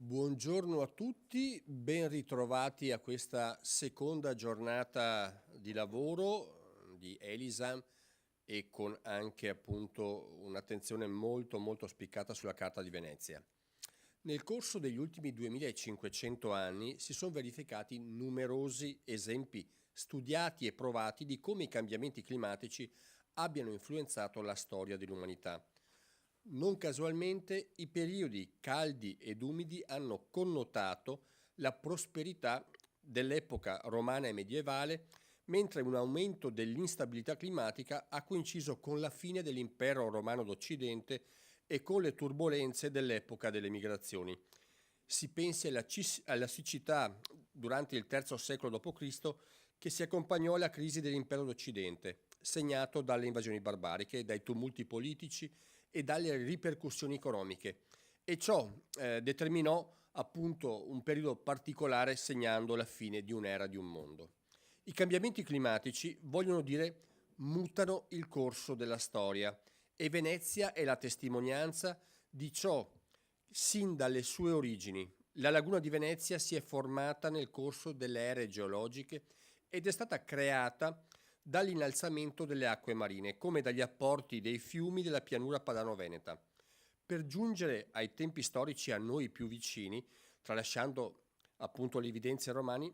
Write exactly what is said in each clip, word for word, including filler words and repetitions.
Buongiorno a tutti, ben ritrovati a questa seconda giornata di lavoro di Elisam e con anche appunto un'attenzione molto, molto spiccata sulla Carta di Venezia. Nel corso degli ultimi duemilacinquecento anni si sono verificati numerosi esempi studiati e provati di come i cambiamenti climatici abbiano influenzato la storia dell'umanità. Non casualmente, i periodi caldi ed umidi hanno connotato la prosperità dell'epoca romana e medievale, mentre un aumento dell'instabilità climatica ha coinciso con la fine dell'impero romano d'Occidente e con le turbolenze dell'epoca delle migrazioni. Si pensi alla cis-, alla siccità durante il terzo secolo dopo Cristo, che si accompagnò alla crisi dell'impero d'Occidente, segnato dalle invasioni barbariche, dai tumulti politici e dalle ripercussioni economiche. E ciò, eh, determinò appunto un periodo particolare, segnando la fine di un'era, di un mondo. I cambiamenti climatici, vogliono dire, mutano il corso della storia, e Venezia è la testimonianza di ciò sin dalle sue origini. La laguna di Venezia si è formata nel corso delle ere geologiche ed è stata creata dall'innalzamento delle acque marine, come dagli apporti dei fiumi della pianura padano-veneta. Per giungere ai tempi storici a noi più vicini, tralasciando appunto le evidenze romane,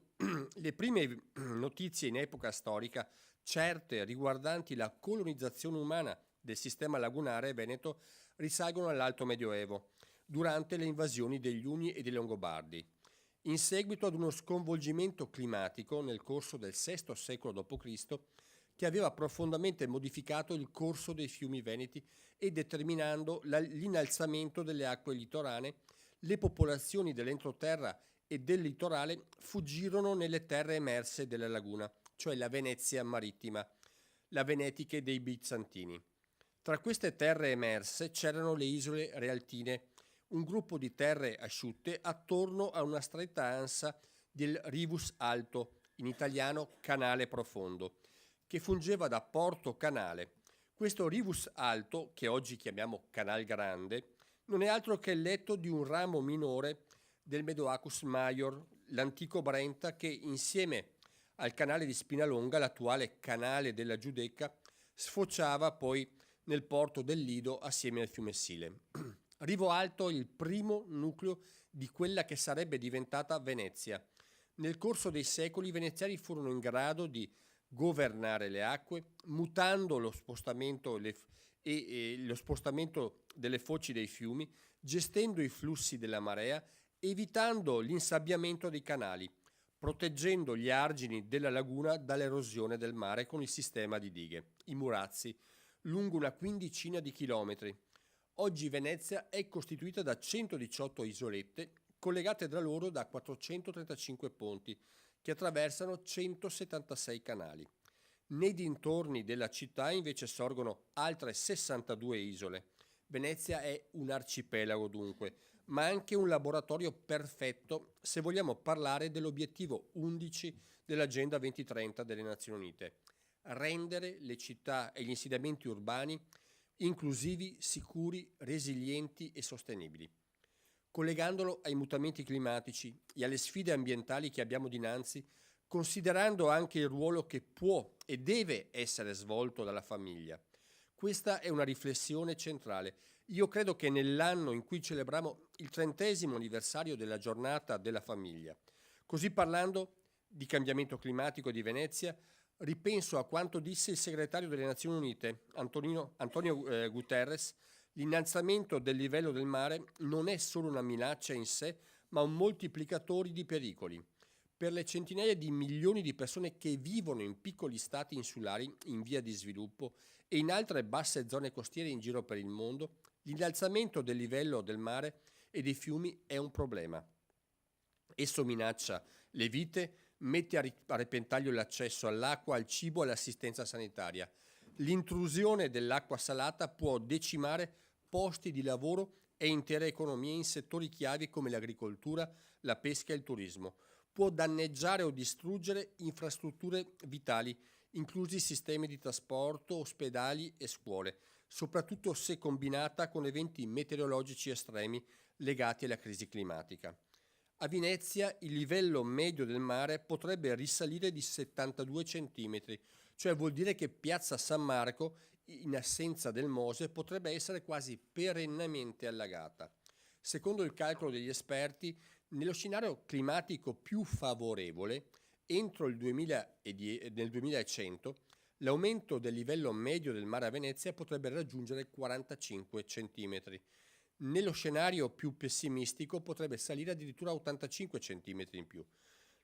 le prime notizie in epoca storica certe riguardanti la colonizzazione umana del sistema lagunare veneto risalgono all'Alto Medioevo, durante le invasioni degli Unni e dei Longobardi. In seguito ad uno sconvolgimento climatico nel corso del sesto secolo dopo Cristo, che aveva profondamente modificato il corso dei fiumi veneti e determinando la, l'innalzamento delle acque litoranee, le popolazioni dell'entroterra e del litorale fuggirono nelle terre emerse della laguna, cioè la Venezia marittima, la Venetiche dei Bizantini. Tra queste terre emerse c'erano le isole Realtine, un gruppo di terre asciutte attorno a una stretta ansa del Rivus Alto, in italiano canale profondo, che fungeva da porto canale. Questo Rivus Alto, che oggi chiamiamo Canal Grande, non è altro che il letto di un ramo minore del Medoacus Maior, l'antico Brenta che insieme al canale di Spinalonga, l'attuale canale della Giudecca, sfociava poi nel porto del Lido assieme al fiume Sile. Rivo Alto è il primo nucleo di quella che sarebbe diventata Venezia. Nel corso dei secoli i veneziani furono in grado di governare le acque, mutando lo spostamento, le f-, e, e lo spostamento delle foci dei fiumi, gestendo i flussi della marea, evitando l'insabbiamento dei canali, proteggendo gli argini della laguna dall'erosione del mare con il sistema di dighe, i murazzi, lungo una quindicina di chilometri. Oggi Venezia è costituita da centodiciotto isolette, collegate tra loro da quattrocentotrentacinque ponti, che attraversano centosettantasei canali. Nei dintorni della città invece sorgono altre sessantadue isole. Venezia è un arcipelago dunque, ma anche un laboratorio perfetto se vogliamo parlare dell'obiettivo undici dell'Agenda ventitrenta delle Nazioni Unite: rendere le città e gli insediamenti urbani inclusivi, sicuri, resilienti e sostenibili. Collegandolo ai mutamenti climatici e alle sfide ambientali che abbiamo dinanzi, considerando anche il ruolo che può e deve essere svolto dalla famiglia. Questa è una riflessione centrale. Io credo che nell'anno in cui celebriamo il trentesimo anniversario della giornata della famiglia, così parlando di cambiamento climatico di Venezia, ripenso a quanto disse il segretario delle Nazioni Unite, Antonino, Antonio, eh, Guterres: l'innalzamento del livello del mare non è solo una minaccia in sé, ma un moltiplicatore di pericoli. Per le centinaia di milioni di persone che vivono in piccoli stati insulari in via di sviluppo e in altre basse zone costiere in giro per il mondo, l'innalzamento del livello del mare e dei fiumi è un problema. Esso minaccia le vite, mette a ri-, a repentaglio l'accesso all'acqua, al cibo e all'assistenza sanitaria. L'intrusione dell'acqua salata può decimare posti di lavoro e intere economie in settori chiave come l'agricoltura, la pesca e il turismo. Può danneggiare o distruggere infrastrutture vitali, inclusi sistemi di trasporto, ospedali e scuole, soprattutto se combinata con eventi meteorologici estremi legati alla crisi climatica. A Venezia il livello medio del mare potrebbe risalire di settantadue centimetri, cioè vuol dire che Piazza San Marco, in assenza del Mose, potrebbe essere quasi perennemente allagata. Secondo il calcolo degli esperti, nello scenario climatico più favorevole, entro il duemiladieci, nel duemilacento, l'aumento del livello medio del mare a Venezia potrebbe raggiungere quarantacinque centimetri. Nello scenario più pessimistico potrebbe salire addirittura a ottantacinque centimetri in più.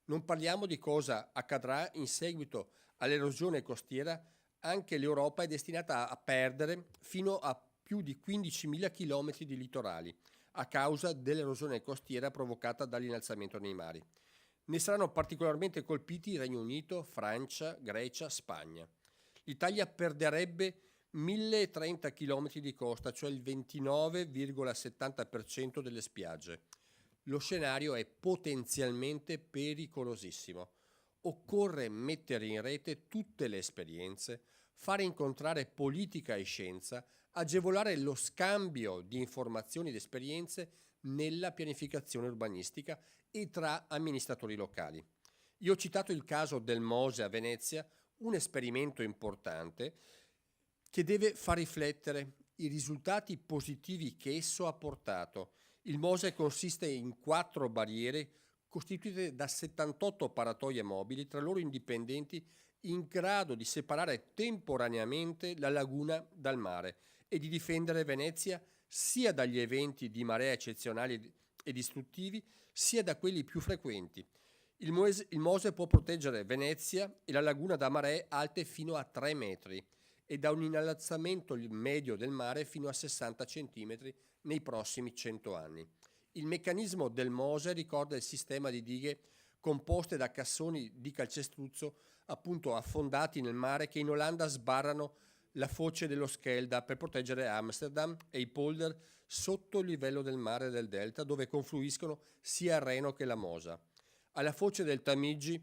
Non parliamo di cosa accadrà in seguito all'erosione costiera. Anche l'Europa è destinata a perdere fino a più di quindicimila chilometri di litorali a causa dell'erosione costiera provocata dall'innalzamento nei mari. Ne saranno particolarmente colpiti Regno Unito, Francia, Grecia, Spagna. L'Italia perderebbe milletrenta chilometri di costa, cioè il ventinove virgola settanta per cento delle spiagge. Lo scenario è potenzialmente pericolosissimo. Occorre mettere in rete tutte le esperienze, fare incontrare politica e scienza, agevolare lo scambio di informazioni ed esperienze nella pianificazione urbanistica e tra amministratori locali. Io ho citato il caso del Mose a Venezia, un esperimento importante che deve far riflettere i risultati positivi che esso ha portato. Il Mose consiste in quattro barriere costituite da settantotto paratoie mobili, tra loro indipendenti, in grado di separare temporaneamente la laguna dal mare e di difendere Venezia sia dagli eventi di marea eccezionali e distruttivi, sia da quelli più frequenti. Il Moes-, il Mose può proteggere Venezia e la laguna da maree alte fino a tre metri e da un innalzamento medio del mare fino a sessanta centimetri nei prossimi cento anni. Il meccanismo del Mose ricorda il sistema di dighe composte da cassoni di calcestruzzo, appunto, affondati nel mare, che in Olanda sbarrano la foce dello Schelde per proteggere Amsterdam e i polder sotto il livello del mare del delta, dove confluiscono sia il Reno che la Mosa. Alla foce del Tamigi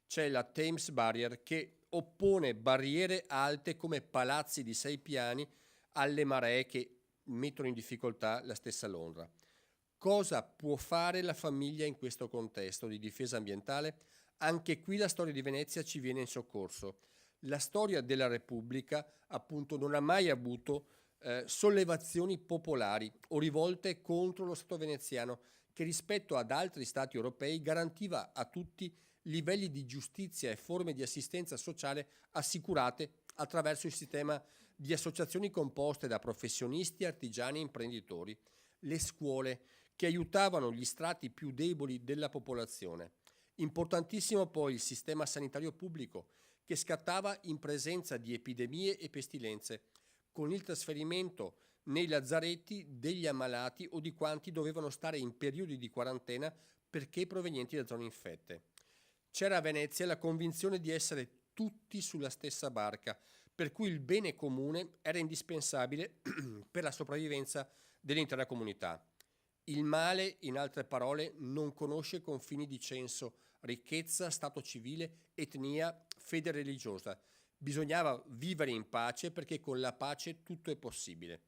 c'è la Thames Barrier, che oppone barriere alte come palazzi di sei piani alle maree che mettono in difficoltà la stessa Londra. Cosa può fare la famiglia in questo contesto di difesa ambientale? Anche qui la storia di Venezia ci viene in soccorso. La storia della Repubblica, appunto, non ha mai avuto, eh, sollevazioni popolari o rivolte contro lo Stato veneziano, che rispetto ad altri stati europei garantiva a tutti livelli di giustizia e forme di assistenza sociale assicurate attraverso il sistema di associazioni composte da professionisti, artigiani e imprenditori, le scuole, che aiutavano gli strati più deboli della popolazione. Importantissimo poi il sistema sanitario pubblico, che scattava in presenza di epidemie e pestilenze, con il trasferimento nei lazzaretti degli ammalati o di quanti dovevano stare in periodi di quarantena perché provenienti da zone infette. C'era a Venezia la convinzione di essere tutti sulla stessa barca, per cui il bene comune era indispensabile per la sopravvivenza dell'intera comunità. Il male, in altre parole, non conosce confini di censo, ricchezza, stato civile, etnia, fede religiosa. Bisognava vivere in pace, perché con la pace tutto è possibile.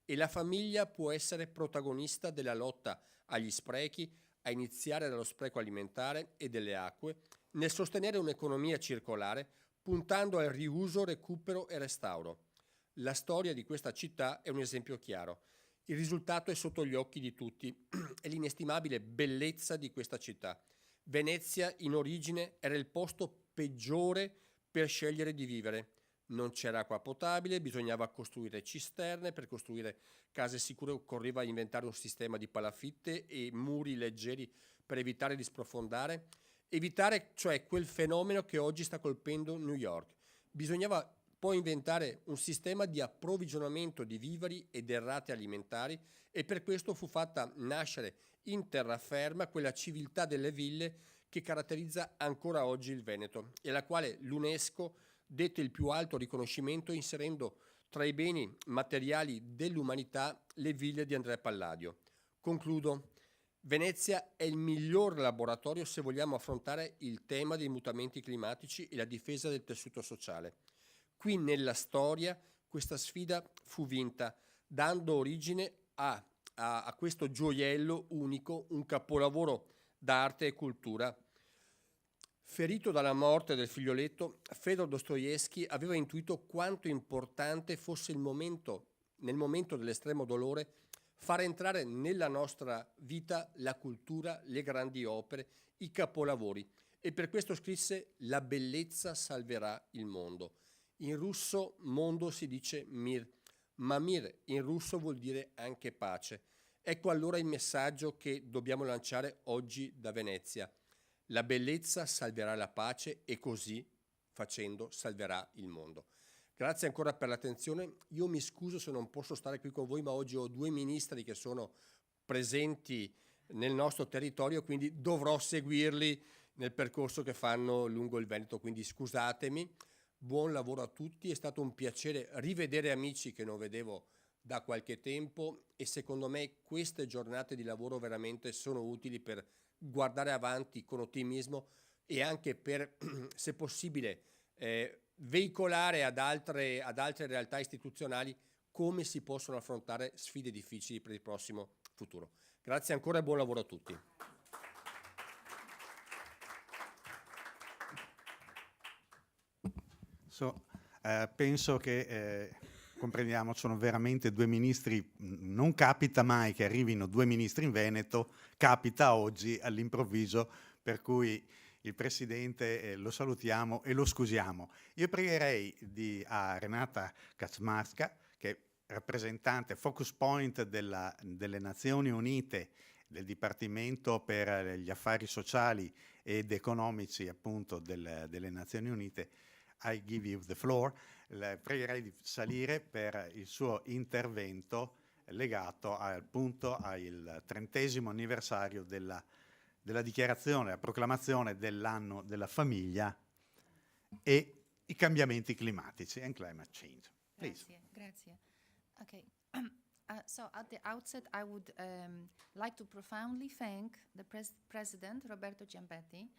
E la famiglia può essere protagonista della lotta agli sprechi, a iniziare dallo spreco alimentare e delle acque, nel sostenere un'economia circolare puntando al riuso, recupero e restauro. La storia di questa città è un esempio chiaro. Il risultato è sotto gli occhi di tutti, è l'inestimabile bellezza di questa città. Venezia in origine era il posto peggiore per scegliere di vivere. Non c'era acqua potabile, bisognava costruire cisterne, per costruire case sicure occorreva inventare un sistema di palafitte e muri leggeri per evitare di sprofondare. Evitare, cioè, quel fenomeno che oggi sta colpendo New York. Bisognava poi inventare un sistema di approvvigionamento di viveri e derrate alimentari, e per questo fu fatta nascere in terraferma quella civiltà delle ville che caratterizza ancora oggi il Veneto e alla quale l'UNESCO dette il più alto riconoscimento, inserendo tra i beni materiali dell'umanità le ville di Andrea Palladio. Concludo. Venezia è il miglior laboratorio se vogliamo affrontare il tema dei mutamenti climatici e la difesa del tessuto sociale. Qui nella storia questa sfida fu vinta, dando origine a a, a questo gioiello unico, un capolavoro d'arte e cultura. Ferito dalla morte del figlioletto, Fëdor Dostoevskij aveva intuito quanto importante fosse il momento, nel momento dell'estremo dolore, far entrare nella nostra vita la cultura, le grandi opere, i capolavori. E per questo scrisse: "La bellezza salverà il mondo". In russo mondo si dice мир, ma мир in russo vuol dire anche pace. Ecco allora il messaggio che dobbiamo lanciare oggi da Venezia. La bellezza salverà la pace e così facendo salverà il mondo. Grazie ancora per l'attenzione. Io mi scuso se non posso stare qui con voi, ma oggi ho due ministri che sono presenti nel nostro territorio, quindi dovrò seguirli nel percorso che fanno lungo il Veneto, quindi scusatemi. Buon lavoro a tutti, è stato un piacere rivedere amici che non vedevo da qualche tempo e secondo me queste giornate di lavoro veramente sono utili per guardare avanti con ottimismo e anche per, se possibile, eh, veicolare ad altre, ad altre realtà istituzionali come si possono affrontare sfide difficili per il prossimo futuro. Grazie ancora e buon lavoro a tutti. So, eh, penso che, eh, comprendiamo, sono veramente due ministri, mm, non capita mai che arrivino due ministri in Veneto, capita oggi all'improvviso, per cui il Presidente, eh, lo salutiamo e lo scusiamo. Io pregherei di, a Renata Kaczmarska, che è rappresentante, focus point della, delle Nazioni Unite, del Dipartimento per gli Affari Sociali ed Economici, appunto, del- delle Nazioni Unite, I give you the floor. La pregherei di salire per il suo intervento legato appunto al trentesimo anniversario della, della dichiarazione, la proclamazione dell'anno della famiglia e i cambiamenti climatici and climate change. Please. Grazie, grazie. Okay. Uh, so at the outset, I would um, like to profoundly thank the pres- President Roberto Ciambetti,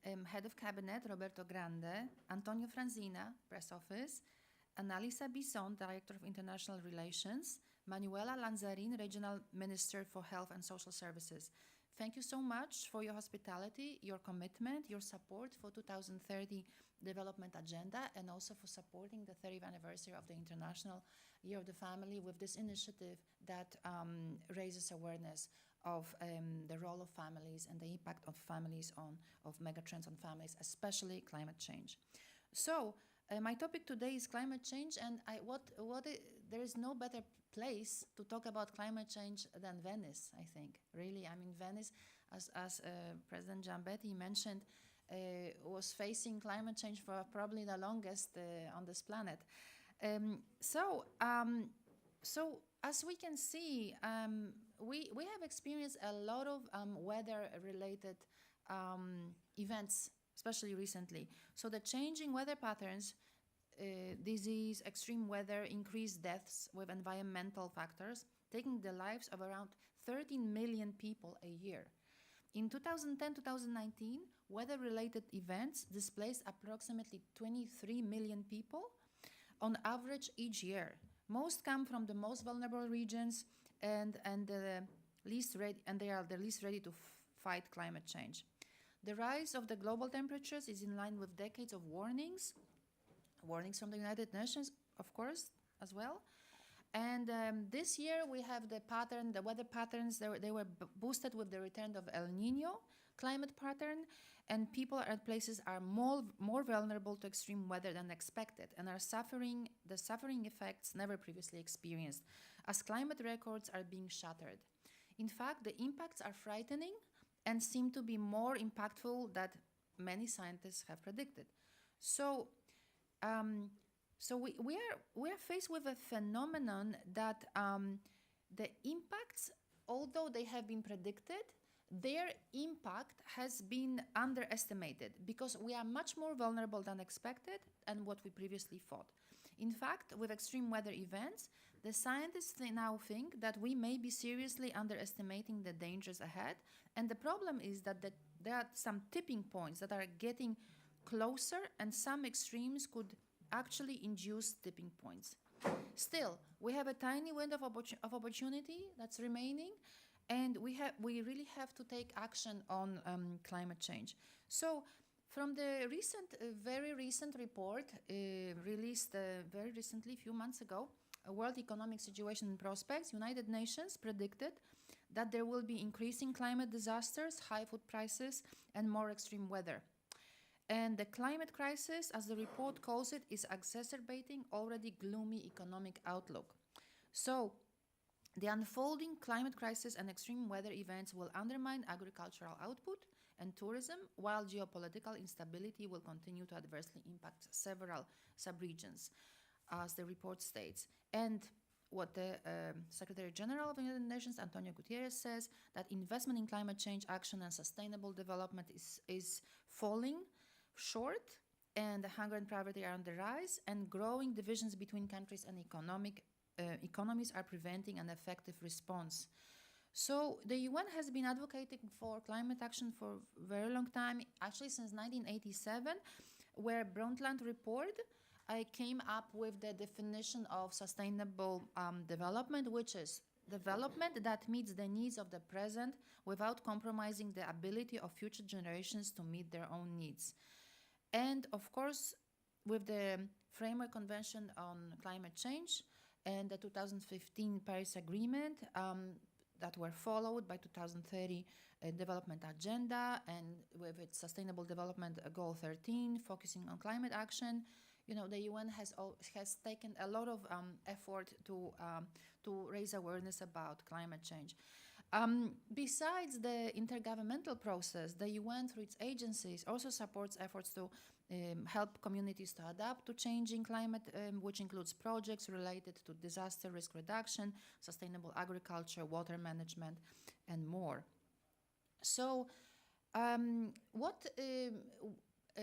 um, Head of Cabinet Roberto Grande, Antonio Franzina, Press Office, Annalisa Bisson, Director of International Relations, Manuela Lanzarin, Regional Minister for Health and Social Services. Thank you so much for your hospitality, your commitment, your support for two thousand thirty development agenda, and also for supporting the thirtieth anniversary of the International Year of the Family with this initiative that um, raises awareness of um, the role of families and the impact of families on, of megatrends on families, especially climate change. So, uh, my topic today is climate change, and I, what, what I, there is no better place to talk about climate change than Venice, I think. Really, I mean, Venice, as, as uh, President Giambetti mentioned, uh, was facing climate change for probably the longest uh, on this planet. Um, so, um, so as we can see, um, we, we have experienced a lot of um, weather-related um, events, especially recently. So the changing weather patterns, uh, disease, extreme weather, increased deaths with environmental factors, taking the lives of around thirteen million people a year. In two thousand ten, two thousand nineteen, weather-related events displaced approximately twenty-three million people on average each year. Most come from the most vulnerable regions and, and, the least ready, and they are the least ready to f- fight climate change. The rise of the global temperatures is in line with decades of warnings, warnings from the United Nations, of course, as well. And um, this year we have the pattern, the weather patterns, they were, they were b- boosted with the return of El Nino climate pattern, and people and places are more, more vulnerable to extreme weather than expected and are suffering the suffering effects never previously experienced as climate records are being shattered. In fact, the impacts are frightening and seem to be more impactful than many scientists have predicted. So, um, so we, we are we are faced with a phenomenon that um, the impacts, although they have been predicted, their impact has been underestimated because we are much more vulnerable than expected and what we previously thought. In fact, with extreme weather events, the scientists th- now think that we may be seriously underestimating the dangers ahead, and the problem is that the, there are some tipping points that are getting closer, and some extremes could actually induce tipping points. Still, we have a tiny window of, opportu- of opportunity that's remaining, and we have we really have to take action on um, climate change. So, from the recent, uh, very recent report uh, released uh, very recently, a few months ago, a World Economic Situation and Prospects, United Nations predicted that there will be increasing climate disasters, high food prices, and more extreme weather. And the climate crisis, as the report calls it, is exacerbating already gloomy economic outlook. So, the unfolding climate crisis and extreme weather events will undermine agricultural output and tourism, while geopolitical instability will continue to adversely impact several subregions, as the report states. And what the um, Secretary General of the United Nations, Antonio Guterres, says that investment in climate change action and sustainable development is, is falling short, and hunger and poverty are on the rise, and growing divisions between countries and economic uh, economies are preventing an effective response. So the U N has been advocating for climate action for a very long time, actually since nineteen eighty-seven, where Brundtland report uh, came up with the definition of sustainable um, development, which is development that meets the needs of the present without compromising the ability of future generations to meet their own needs. And of course, with the Framework Convention on Climate Change and the two thousand fifteen Paris Agreement um, that were followed by two thousand thirty uh, Development Agenda and with its Sustainable Development uh, Goal thirteen, focusing on climate action. You know, the U N has al- has taken a lot of um, effort to um, to raise awareness about climate change. Um, besides the intergovernmental process, the U N, through its agencies, also supports efforts to um, help communities to adapt to changing climate, um, which includes projects related to disaster risk reduction, sustainable agriculture, water management, and more. So, um, what um, uh,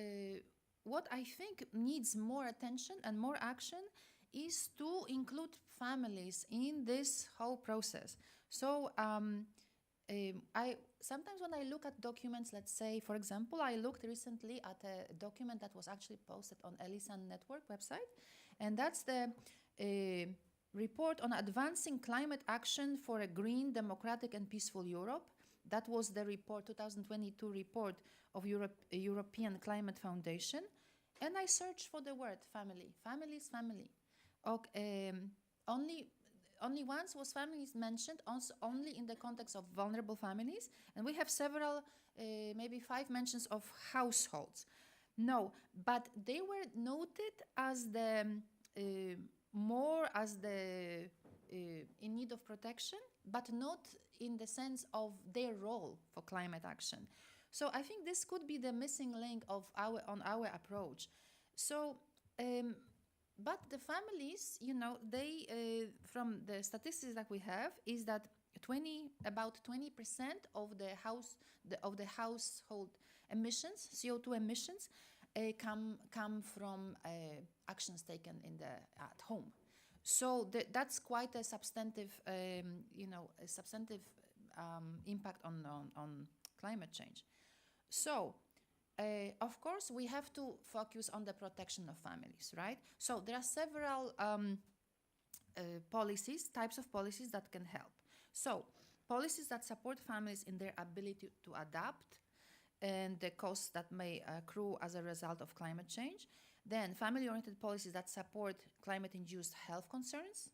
what I think needs more attention and more action is to include families in this whole process. So, um, um, I sometimes when I look at documents, let's say, for example, I looked recently at a document that was actually posted on Elisan Network website, and that's the uh, report on advancing climate action for a green, democratic, and peaceful Europe. That was the report, two thousand twenty-two report of Europe, European Climate Foundation. And I searched for the word family. Family is family. Okay, um, only only once was families mentioned, also only in the context of vulnerable families, and we have several, uh, maybe five mentions of households. No, but they were noted as the uh, more as the uh, in need of protection, but not in the sense of their role for climate action. So I think this could be the missing link of our on our approach. So um, but the families, you know, they uh, from the statistics that we have is that twenty about twenty percent of the house the, of the household emissions, C O two emissions, uh, come come from uh, actions taken in the at home. So the, that's quite a substantive, um, you know, a substantive um, impact on, on on climate change. So uh, of course, we have to focus on the protection of families, right? So there are several um, uh, policies, types of policies that can help. So, policies that support families in their ability to adapt and the costs that may accrue as a result of climate change. Then, family-oriented policies that support climate-induced health concerns.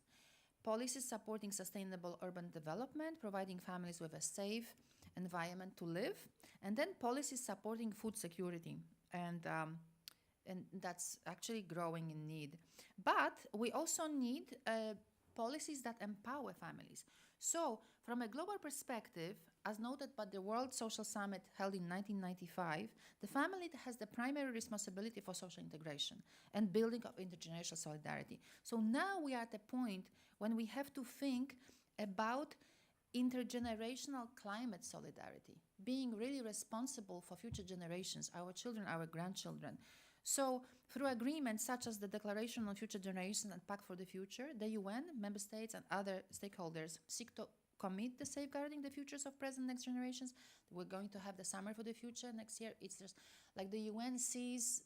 Policies supporting sustainable urban development, providing families with a safe environment to live, and then policies supporting food security. And um, and that's actually growing in need. But we also need uh, policies that empower families. So, from a global perspective, as noted by the World Social Summit held in nineteen ninety-five, the family has the primary responsibility for social integration and building of intergenerational solidarity. So now we are at a point when we have to think about intergenerational climate solidarity, being really responsible for future generations, our children, our grandchildren. So, through agreements such as the Declaration on Future Generations and Pact for the Future, the U N, member states, and other stakeholders seek to commit to safeguarding the futures of present next generations. We're going to have the Summer for the Future next year. It's just like the U N sees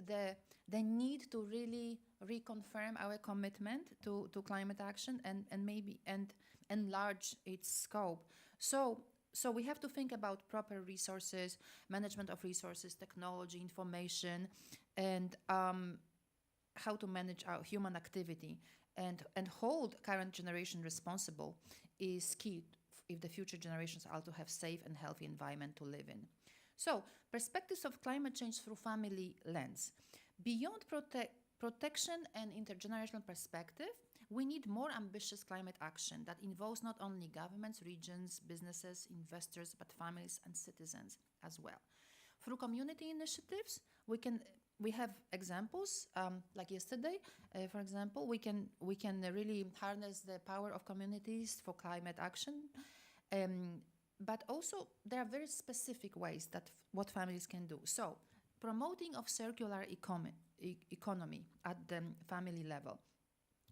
the, the need to really reconfirm our commitment to, to climate action and, and maybe, and enlarge its scope. So, so we have to think about proper resources, management of resources, technology, information, and, um, how to manage our human activity and, and hold current generation responsible is key if the future generations are to have safe and healthy environment to live in. So, perspectives of climate change through family lens. Beyond prote-, protection and intergenerational perspective, we need more ambitious climate action that involves not only governments, regions, businesses, investors, but families and citizens as well. Through community initiatives, we can, we have examples, um, like yesterday, uh, for example, we can, we can really harness the power of communities for climate action. Um, but also, there are very specific ways that f-, what families can do. So, promoting of circular economy, e-, economy at the family level.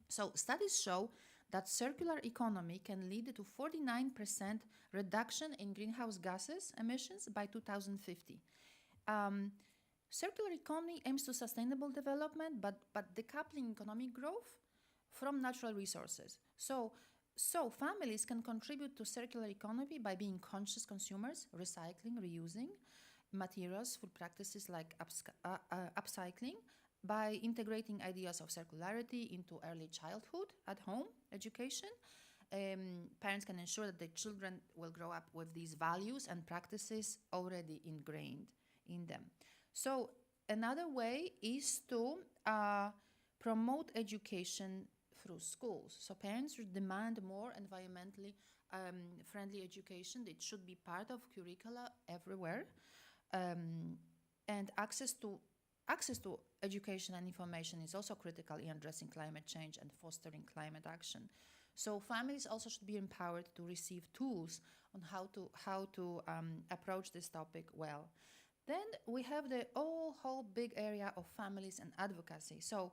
So, studies show that circular economy can lead to forty-nine percent reduction in greenhouse gases emissions by two thousand fifty. Um, circular economy aims to sustainable development, but, but decoupling economic growth from natural resources. So, so families can contribute to circular economy by being conscious consumers, recycling, reusing materials through practices like upsca-, uh, uh, upcycling, by integrating ideas of circularity into early childhood at home education. Um, parents can ensure that their children will grow up with these values and practices already ingrained in them. So another way is to, uh, promote education through schools. So parents should demand more environmentally, um, friendly education. It should be part of curricula everywhere. Um, and access to, access to education and information is also critical in addressing climate change and fostering climate action. So families also should be empowered to receive tools on how to, how to, um, approach this topic well. Then we have the whole, whole big area of families and advocacy. So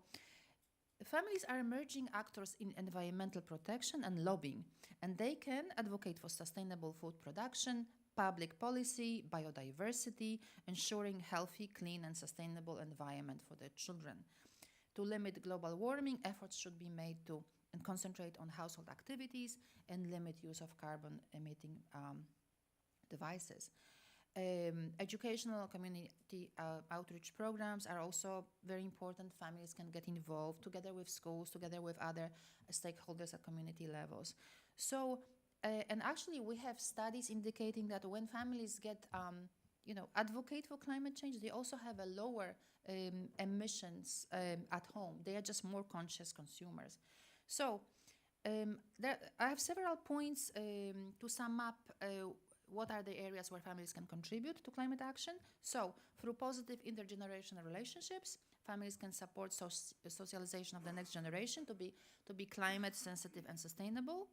families are emerging actors in environmental protection and lobbying, and they can advocate for sustainable food production, public policy, biodiversity, ensuring healthy, clean, and sustainable environment for their children. To limit global warming, efforts should be made to and concentrate on household activities and limit use of carbon emitting, um, devices. Um, educational community, uh, outreach programs are also very important. Families can get involved together with schools, together with other stakeholders at community levels. So, uh, and actually we have studies indicating that when families get, um, you know, advocate for climate change, they also have a lower, um, emissions, um, at home. They are just more conscious consumers. So, um, there, I have several points, um, to sum up, uh, what are the areas where families can contribute to climate action. So, through positive intergenerational relationships, families can support soc-, socialization of the next generation to be, to be climate sensitive and sustainable.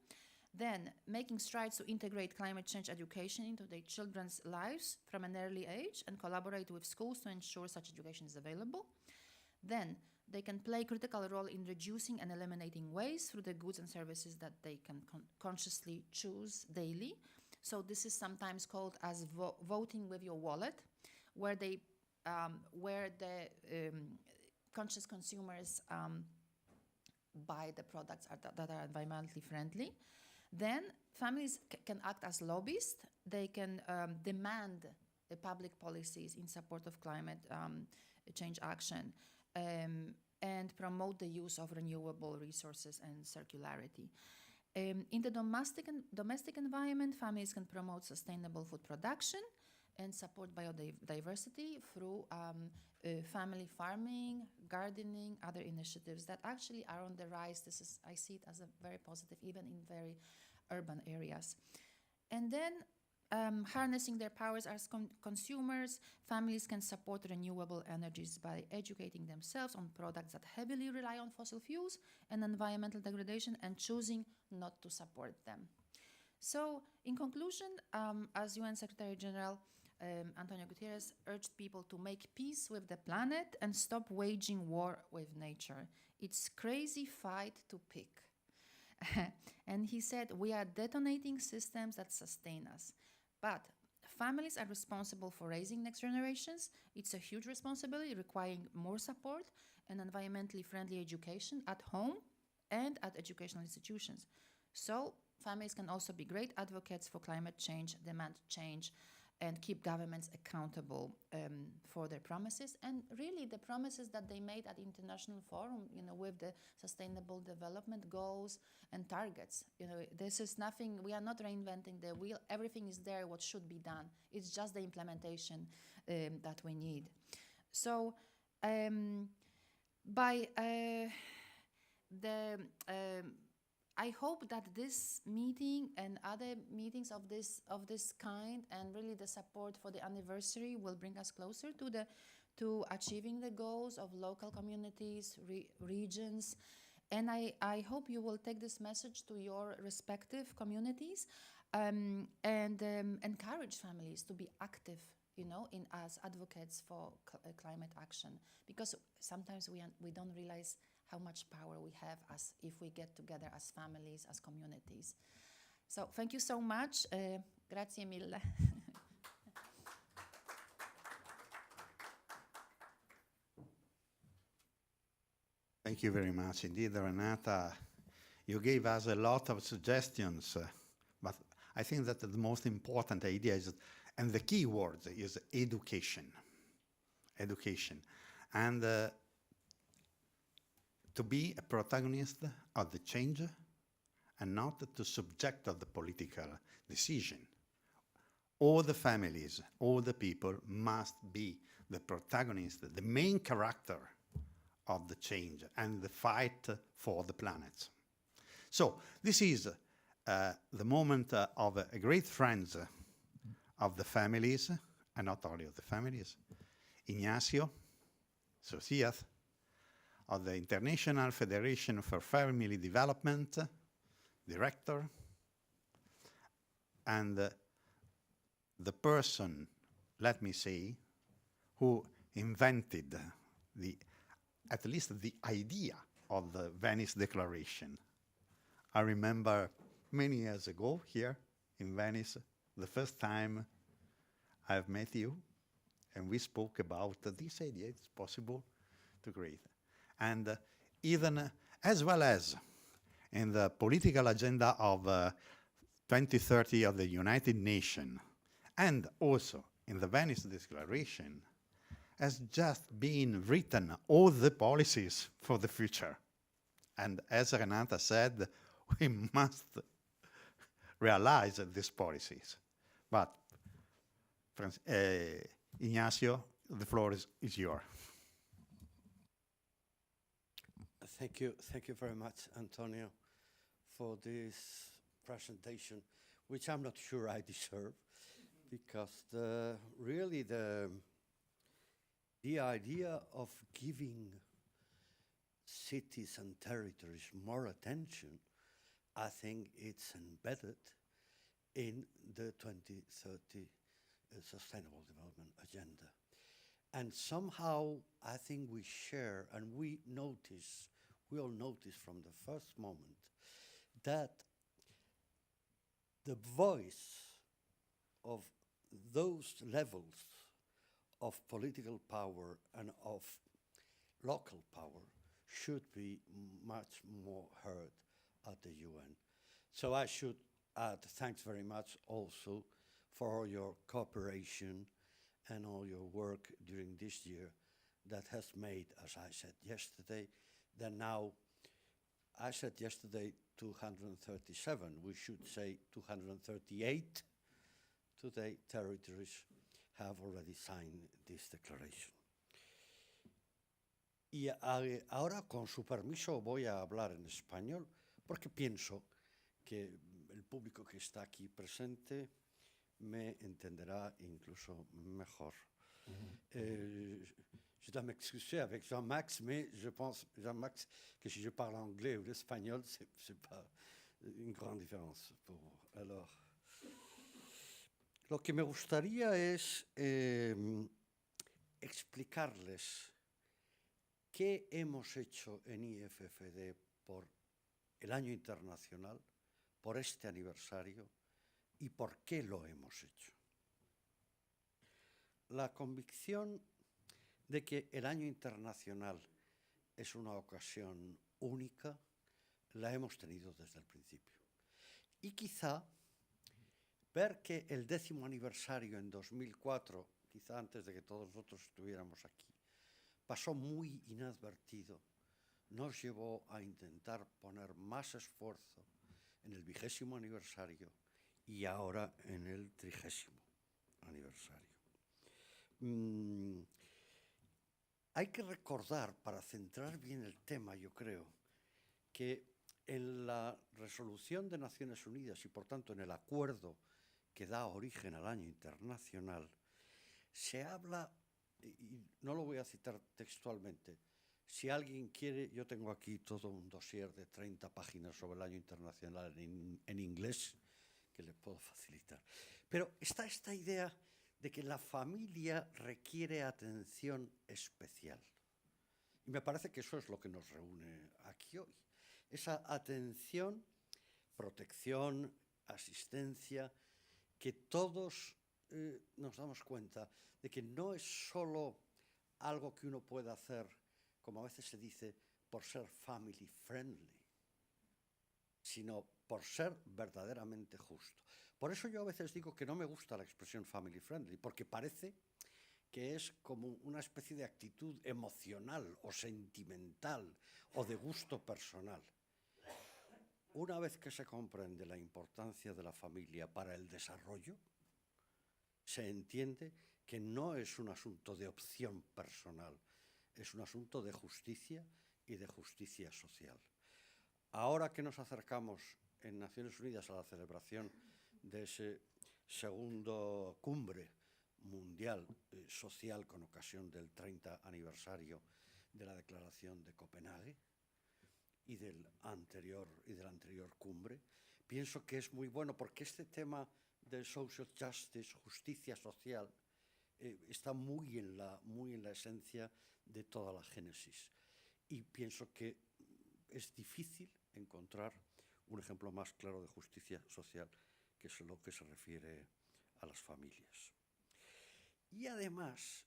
Then, making strides to integrate climate change education into their children's lives from an early age and collaborate with schools to ensure such education is available. Then, they can play a critical role in reducing and eliminating waste through the goods and services that they can con-, consciously choose daily. So this is sometimes called as vo-, voting with your wallet, where they, um, where the, um, conscious consumers, um, buy the products are, that are environmentally friendly. Then families c-, can act as lobbyists. They can, um, demand the public policies in support of climate, um, change action, um, and promote the use of renewable resources and circularity. Um, in the domestic en-, domestic environment, families can promote sustainable food production and support biodiversity through, um, uh, family farming, gardening, other initiatives that actually are on the rise. This is, I see it as a very positive, even in very urban areas. And then, um, harnessing their powers as con-, consumers, families can support renewable energies by educating themselves on products that heavily rely on fossil fuels and environmental degradation and choosing not to support them. So, in conclusion, um, as U N Secretary General, um, Antonio Guterres urged people to make peace with the planet and stop waging war with nature. It's crazy fight to pick. And he said, "We are detonating systems that sustain us." But f-, Families are responsible for raising next generations. It's a huge responsibility requiring more support and environmentally friendly education at home and at educational institutions. So families can also be great advocates for climate change, demand change, and keep governments accountable, um, for their promises. And really, the promises that they made at the international forum, you know, with the sustainable development goals and targets. You know, this is nothing, we are not reinventing the wheel. Everything is there, what should be done. It's just the implementation, um, that we need. So, um, by, uh, the, um, I hope that this meeting and other meetings of this, of this kind, and really the support for the anniversary, will bring us closer to the, to achieving the goals of local communities, re-, regions. And I, I hope you will take this message to your respective communities, um, and, um, encourage families to be active, you know, in, as advocates for cl-, uh, climate action, because sometimes we un-, we don't realize how much power we have as, if we get together as families, as communities. So thank you so much. Uh, grazie mille. Thank you very much indeed, Renata. You gave us a lot of suggestions, uh, but I think that the most important idea is, and the key word is education. Education. And, uh, to be a protagonist of the change and not to subject of the political decision. All the families, all the people must be the protagonist, the main character of the change and the fight for the planet. So this is, uh, the moment, uh, of a great friend of the families, and not only of the families, Ignacio Socias, of the International Federation for Family Development, director, and, uh, the person, let me say, who invented the, at least the idea of the Venice Declaration. I remember many years ago here in Venice, the first time I've met you, and we spoke about this idea, it's possible to create. And, uh, even, uh, as well as in the political agenda of, uh, twenty thirty of the United Nations, and also in the Venice Declaration, has just been written all the policies for the future. And as Renata said, we must realize these policies. But, Franz-, uh, Ignacio, the floor is, is yours. Thank you, thank you very much, Antonio, for this presentation, which I'm not sure I deserve, because the, really the, the idea of giving cities and territories more attention, I think it's embedded in the twenty thirty, uh, Sustainable Development Agenda. And somehow, I think we share and we notice, we all notice from the first moment that the voice of those levels of political power and of local power should be much more heard at the U N. So I should add thanks very much also for your cooperation and all your work during this year that has made, as I said yesterday, that now, I said yesterday two hundred thirty-seven, we should say two hundred thirty-eight today territories have already signed this declaration. Y a-, ahora, con su permiso, voy a hablar en español, porque pienso que el público que está aquí presente me entenderá incluso mejor. Eh, je dois m'excuser avec Jean-Max, mais je pense, Jean-Max, que si je parle anglais ou l'espagnol, c'est, c'est pas une grande différence pour vous. Alors, lo que me gustaría es, eh, explicarles qué hemos hecho en I F F D por el año internacional, por este aniversario y por qué lo hemos hecho. la convicción de que el Año Internacional es una ocasión única, la hemos tenido desde el principio. Y quizá ver que el décimo aniversario en dos mil cuatro, quizá antes de que todos nosotros estuviéramos aquí, pasó muy inadvertido, nos llevó a intentar poner más esfuerzo en el vigésimo aniversario y ahora en el trigésimo aniversario. Mm, hay que recordar, para centrar bien el tema, yo creo, que en la resolución de Naciones Unidas y, por tanto, en el acuerdo que da origen al Año Internacional, se habla, y, y no lo voy a citar textualmente, si alguien quiere, yo tengo aquí todo un dossier de treinta páginas sobre el Año Internacional en, en inglés, que les puedo facilitar. Pero está esta idea de que la familia requiere atención especial. Y me parece que eso es lo que nos reúne aquí hoy. Esa atención, protección, asistencia, que todos, eh, nos damos cuenta de que no es solo algo que uno pueda hacer, como a veces se dice, por ser family friendly, sino por ser verdaderamente justo. Por eso yo a veces digo que no me gusta la expresión family friendly, porque parece que es como una especie de actitud emocional o sentimental o de gusto personal. Una vez que se comprende la importancia de la familia para el desarrollo, se entiende que no es un asunto de opción personal, es un asunto de justicia y de justicia social. Ahora que nos acercamos en Naciones Unidas a la celebración de ese segundo cumbre mundial, eh, social con ocasión del treinta aniversario de la Declaración de Copenhague, y del anterior, y de la anterior cumbre. Pienso que es muy bueno porque este tema de social justice, justicia social, eh, está muy en la, muy en la esencia de toda la génesis. Y pienso que es difícil encontrar un ejemplo más claro de justicia social que es lo que se refiere a las familias. Y además,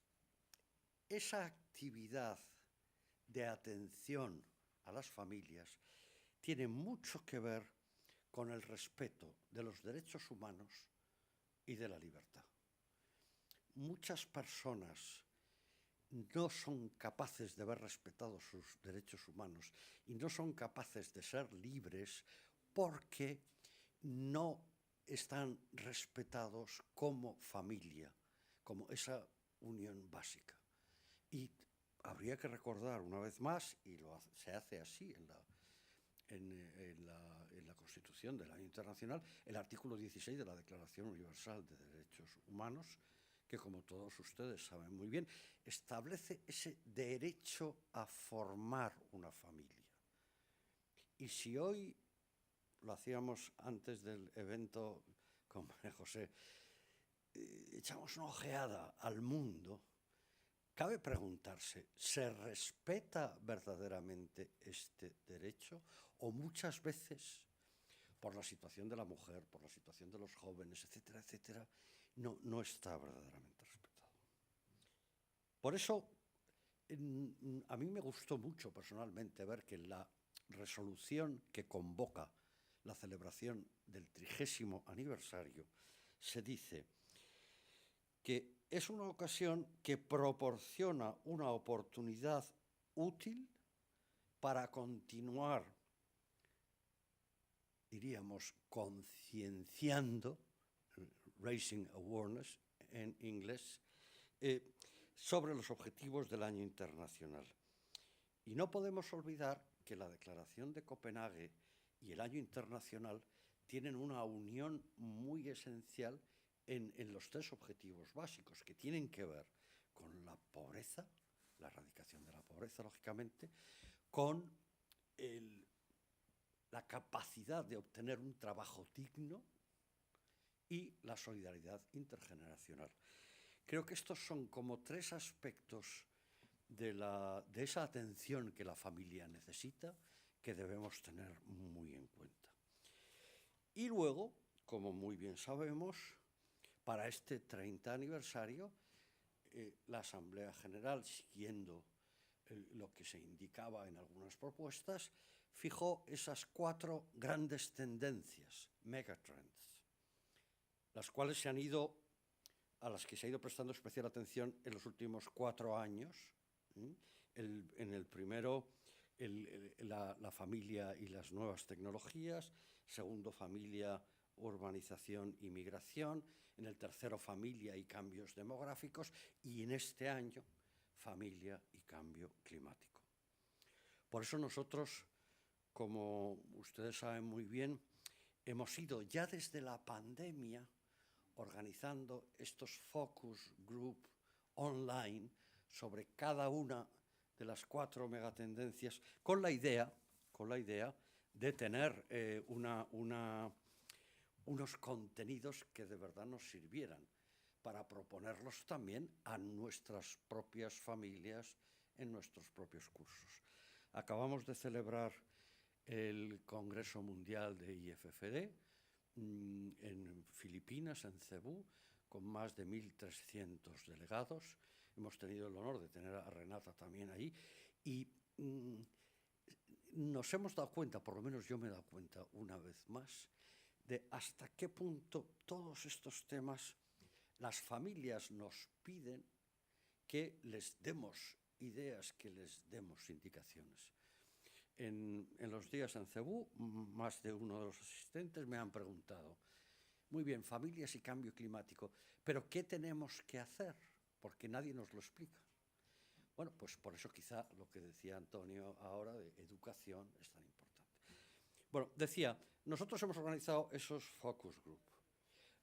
esa actividad de atención a las familias tiene mucho que ver con el respeto de los derechos humanos y de la libertad. Muchas personas no son capaces de ver respetados sus derechos humanos y no son capaces de ser libres porque no están respetados como familia, como esa unión básica. Y habría que recordar una vez más, y lo hace, se hace así en la, en, en la, en la Constitución del Año Internacional, el artículo dieciséis de la Declaración Universal de Derechos Humanos, que, como todos ustedes saben muy bien, establece ese derecho a formar una familia. Y si hoy, lo hacíamos antes del evento con María José, eh, echamos una ojeada al mundo, cabe preguntarse, ¿se respeta verdaderamente este derecho? O muchas veces, por la situación de la mujer, por la situación de los jóvenes, etcétera, etcétera, no, no está verdaderamente respetado. Por eso, en, a mí me gustó mucho personalmente ver que en la resolución que convoca la celebración del trigésimo aniversario se dice que es una ocasión que proporciona una oportunidad útil para continuar, diríamos, concienciando, raising awareness en inglés, eh, sobre los objetivos del Año Internacional. Y no podemos olvidar que la Declaración de Copenhague y el Año Internacional tienen una unión muy esencial en, en los tres objetivos básicos que tienen que ver con la pobreza, la erradicación de la pobreza, lógicamente, con el, la capacidad de obtener un trabajo digno y la solidaridad intergeneracional. Creo que estos son como tres aspectos de la, de esa atención que la familia necesita, que debemos tener muy en cuenta. Y luego, como muy bien sabemos, para este treinta aniversario, eh, la Asamblea General, siguiendo el, lo que se indicaba en algunas propuestas, fijó esas cuatro grandes tendencias, megatrends, las cuales se han ido, a las que se ha ido prestando especial atención en los últimos cuatro años, ¿m? El, en el primero, el, el, la, la familia y las nuevas tecnologías, segundo, familia, urbanización y migración, en el tercero, familia y cambios demográficos, y en este año, familia y cambio climático. Por eso nosotros, como ustedes saben muy bien, hemos ido ya desde la pandemia organizando estos focus group online sobre cada una de las cuatro megatendencias, con la idea, con la idea de tener, eh, una, una, unos contenidos que de verdad nos sirvieran para proponerlos también a nuestras propias familias en nuestros propios cursos. Acabamos de celebrar el Congreso Mundial de I F F D, mm, en Filipinas, en Cebú, con más de mil trescientos delegados. Hemos tenido el honor de tener a Renata también ahí. Y, mm, nos hemos dado cuenta, por lo menos yo me he dado cuenta una vez más, de hasta qué punto todos estos temas, las familias nos piden que les demos ideas, que les demos indicaciones. En, en los días en Cebú, m-, más de uno de los asistentes me han preguntado: "Muy bien, familias y cambio climático, pero ¿qué tenemos que hacer? Porque nadie nos lo explica". Bueno, pues por eso quizá lo que decía Antonio ahora de educación es tan importante. Bueno, decía, nosotros hemos organizado esos focus group.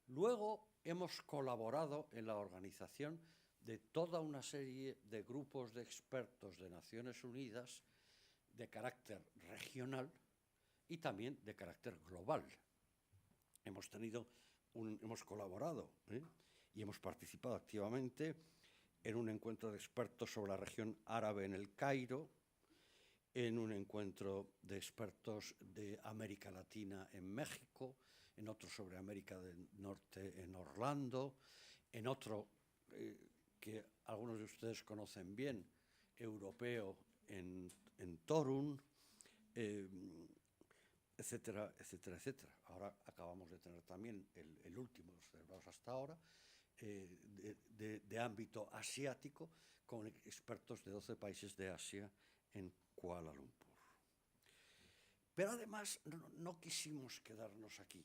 Luego hemos colaborado en la organización de toda una serie de grupos de expertos de Naciones Unidas de carácter regional y también de carácter global. Hemos tenido un, hemos colaborado, ¿eh? Y hemos participado activamente en un encuentro de expertos sobre la región árabe en El Cairo, en un encuentro de expertos de América Latina en México, en otro sobre América del Norte en Orlando, en otro, eh, que algunos de ustedes conocen bien, europeo en, en Torun, eh, etcétera, etcétera, etcétera. Ahora acabamos de tener también el, el último de los celebrados hasta ahora, eh, de, de, de ámbito asiático, con expertos de doce países de Asia en Kuala Lumpur. Pero además no, no quisimos quedarnos aquí.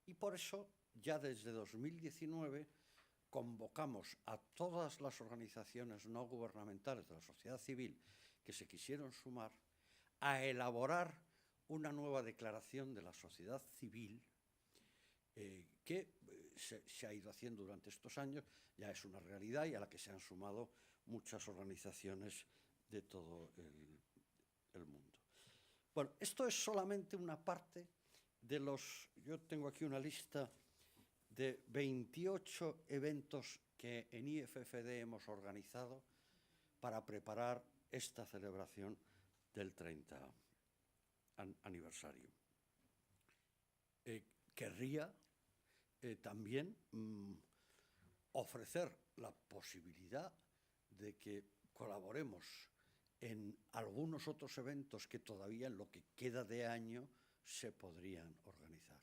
Y por eso, ya desde dos mil diecinueve, convocamos a todas las organizaciones no gubernamentales de la sociedad civil que se quisieron sumar a elaborar una nueva declaración de la sociedad civil, eh, que, eh, se, se ha ido haciendo durante estos años, ya es una realidad y a la que se han sumado muchas organizaciones de todo el, el mundo. Bueno, esto es solamente una parte de los, yo tengo aquí una lista de veintiocho eventos que en I F F D hemos organizado para preparar esta celebración del treinta an-, aniversario. Eh, querría, eh, también, mm, ofrecer la posibilidad de que colaboremos en algunos otros eventos que todavía en lo que queda de año se podrían organizar.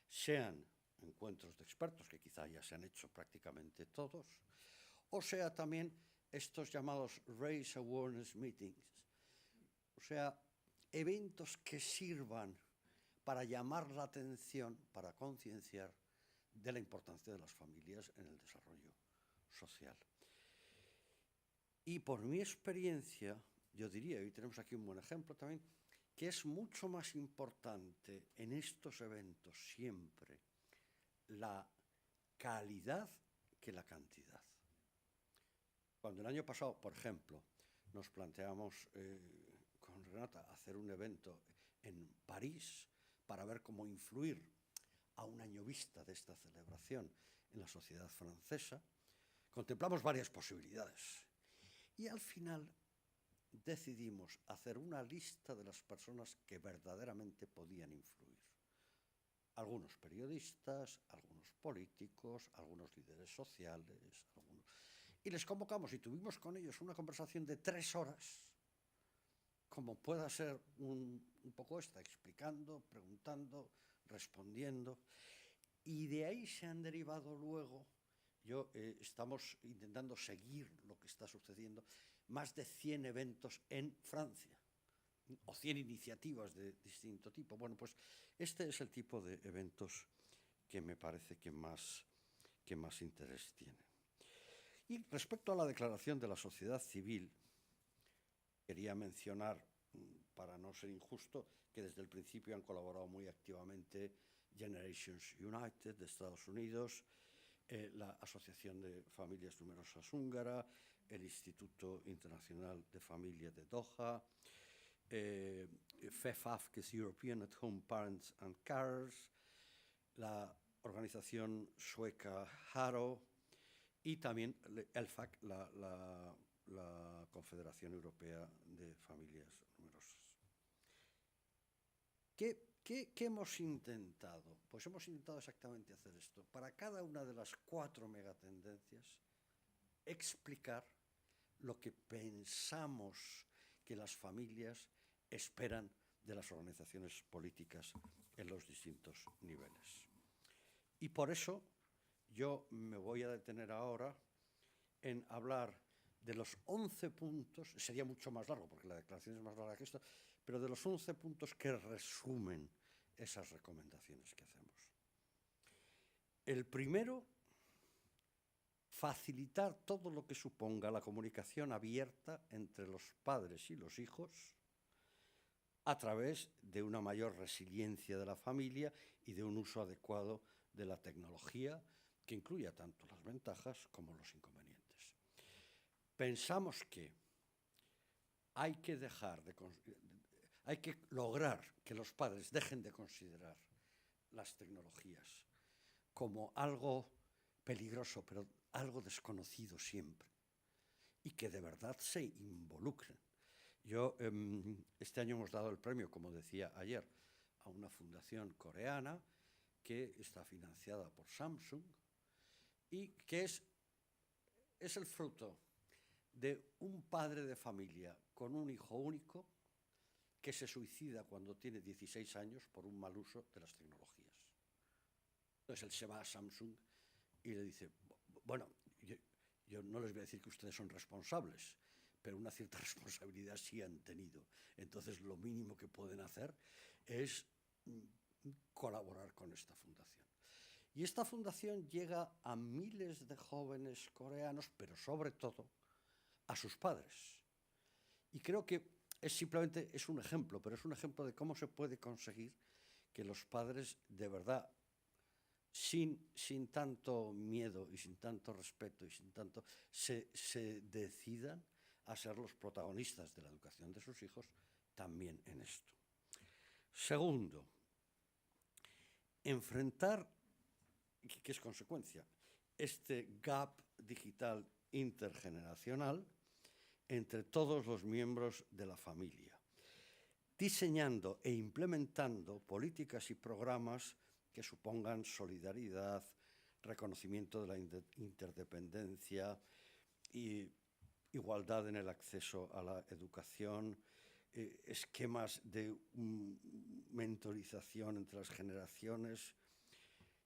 Sean encuentros de expertos, que quizá ya se han hecho prácticamente todos, o sea también estos llamados Race Awareness Meetings, o sea, eventos que sirvan para llamar la atención, para concienciar de la importancia de las familias en el desarrollo social. Y por mi experiencia, yo diría, y tenemos aquí un buen ejemplo también, que es mucho más importante en estos eventos siempre la calidad que la cantidad. Cuando el año pasado, por ejemplo, nos planteamos, eh, con Renata hacer un evento en París para ver cómo influir a un año vista de esta celebración en la sociedad francesa, contemplamos varias posibilidades. Y al final decidimos hacer una lista de las personas que verdaderamente podían influir. Algunos periodistas, algunos políticos, algunos líderes sociales, algunos, Y les convocamos y tuvimos con ellos una conversación de tres horas, como pueda ser un, un poco esta, explicando, preguntando, respondiendo. Y de ahí se han derivado luego, yo, eh, estamos intentando seguir lo que está sucediendo, más de cien eventos en Francia, o cien iniciativas de distinto tipo. Bueno, pues este es el tipo de eventos que me parece que más, que más interés tiene. Y respecto a la declaración de la sociedad civil, quería mencionar, mm, para no ser injusto, que desde el principio han colaborado muy activamente Generations United de Estados Unidos, eh, la Asociación de Familias Numerosas Húngara, el Instituto Internacional de Familia de Doha, eh, FEFAF, que es European at Home Parents and Carers, la organización sueca HARO y también el ELFAC, la, la, la Confederación Europea de Familias Numerosas. ¿Qué, qué, qué hemos intentado? Pues hemos intentado exactamente hacer esto. Para cada una de las cuatro megatendencias, explicar lo que pensamos que las familias esperan de las organizaciones políticas en los distintos niveles. Y por eso yo me voy a detener ahora en hablar de los once puntos, sería mucho más largo porque la declaración es más larga que esto, pero de los once puntos que resumen esas recomendaciones que hacemos. El primero, facilitar todo lo que suponga la comunicación abierta entre los padres y los hijos a través de una mayor resiliencia de la familia y de un uso adecuado de la tecnología que incluya tanto las ventajas como los inconvenientes. Pensamos que hay que dejar de cons-, hay que lograr que los padres dejen de considerar las tecnologías como algo peligroso, pero algo desconocido siempre, y que de verdad se involucren. Yo, em, este año hemos dado el premio, como decía ayer, a una fundación coreana que está financiada por Samsung y que es, es el fruto de un padre de familia con un hijo único que se suicida cuando tiene dieciséis años por un mal uso de las tecnologías. Entonces él se va a Samsung y le dice: "Bu-, bueno, yo, yo no les voy a decir que ustedes son responsables, pero una cierta responsabilidad sí han tenido. Entonces lo mínimo que pueden hacer es, mm, colaborar con esta fundación". Y esta fundación llega a miles de jóvenes coreanos, pero sobre todo a sus padres. Y creo que es simplemente, es un ejemplo, pero es un ejemplo de cómo se puede conseguir que los padres de verdad, sin, sin tanto miedo y sin tanto respeto y sin tanto, se, se decidan a ser los protagonistas de la educación de sus hijos también en esto. Segundo, enfrentar, que, que es consecuencia, este gap digital intergeneracional entre todos los miembros de la familia, diseñando e implementando políticas y programas que supongan solidaridad, reconocimiento de la inter-, interdependencia y igualdad en el acceso a la educación, eh, esquemas de, mm, mentorización entre las generaciones,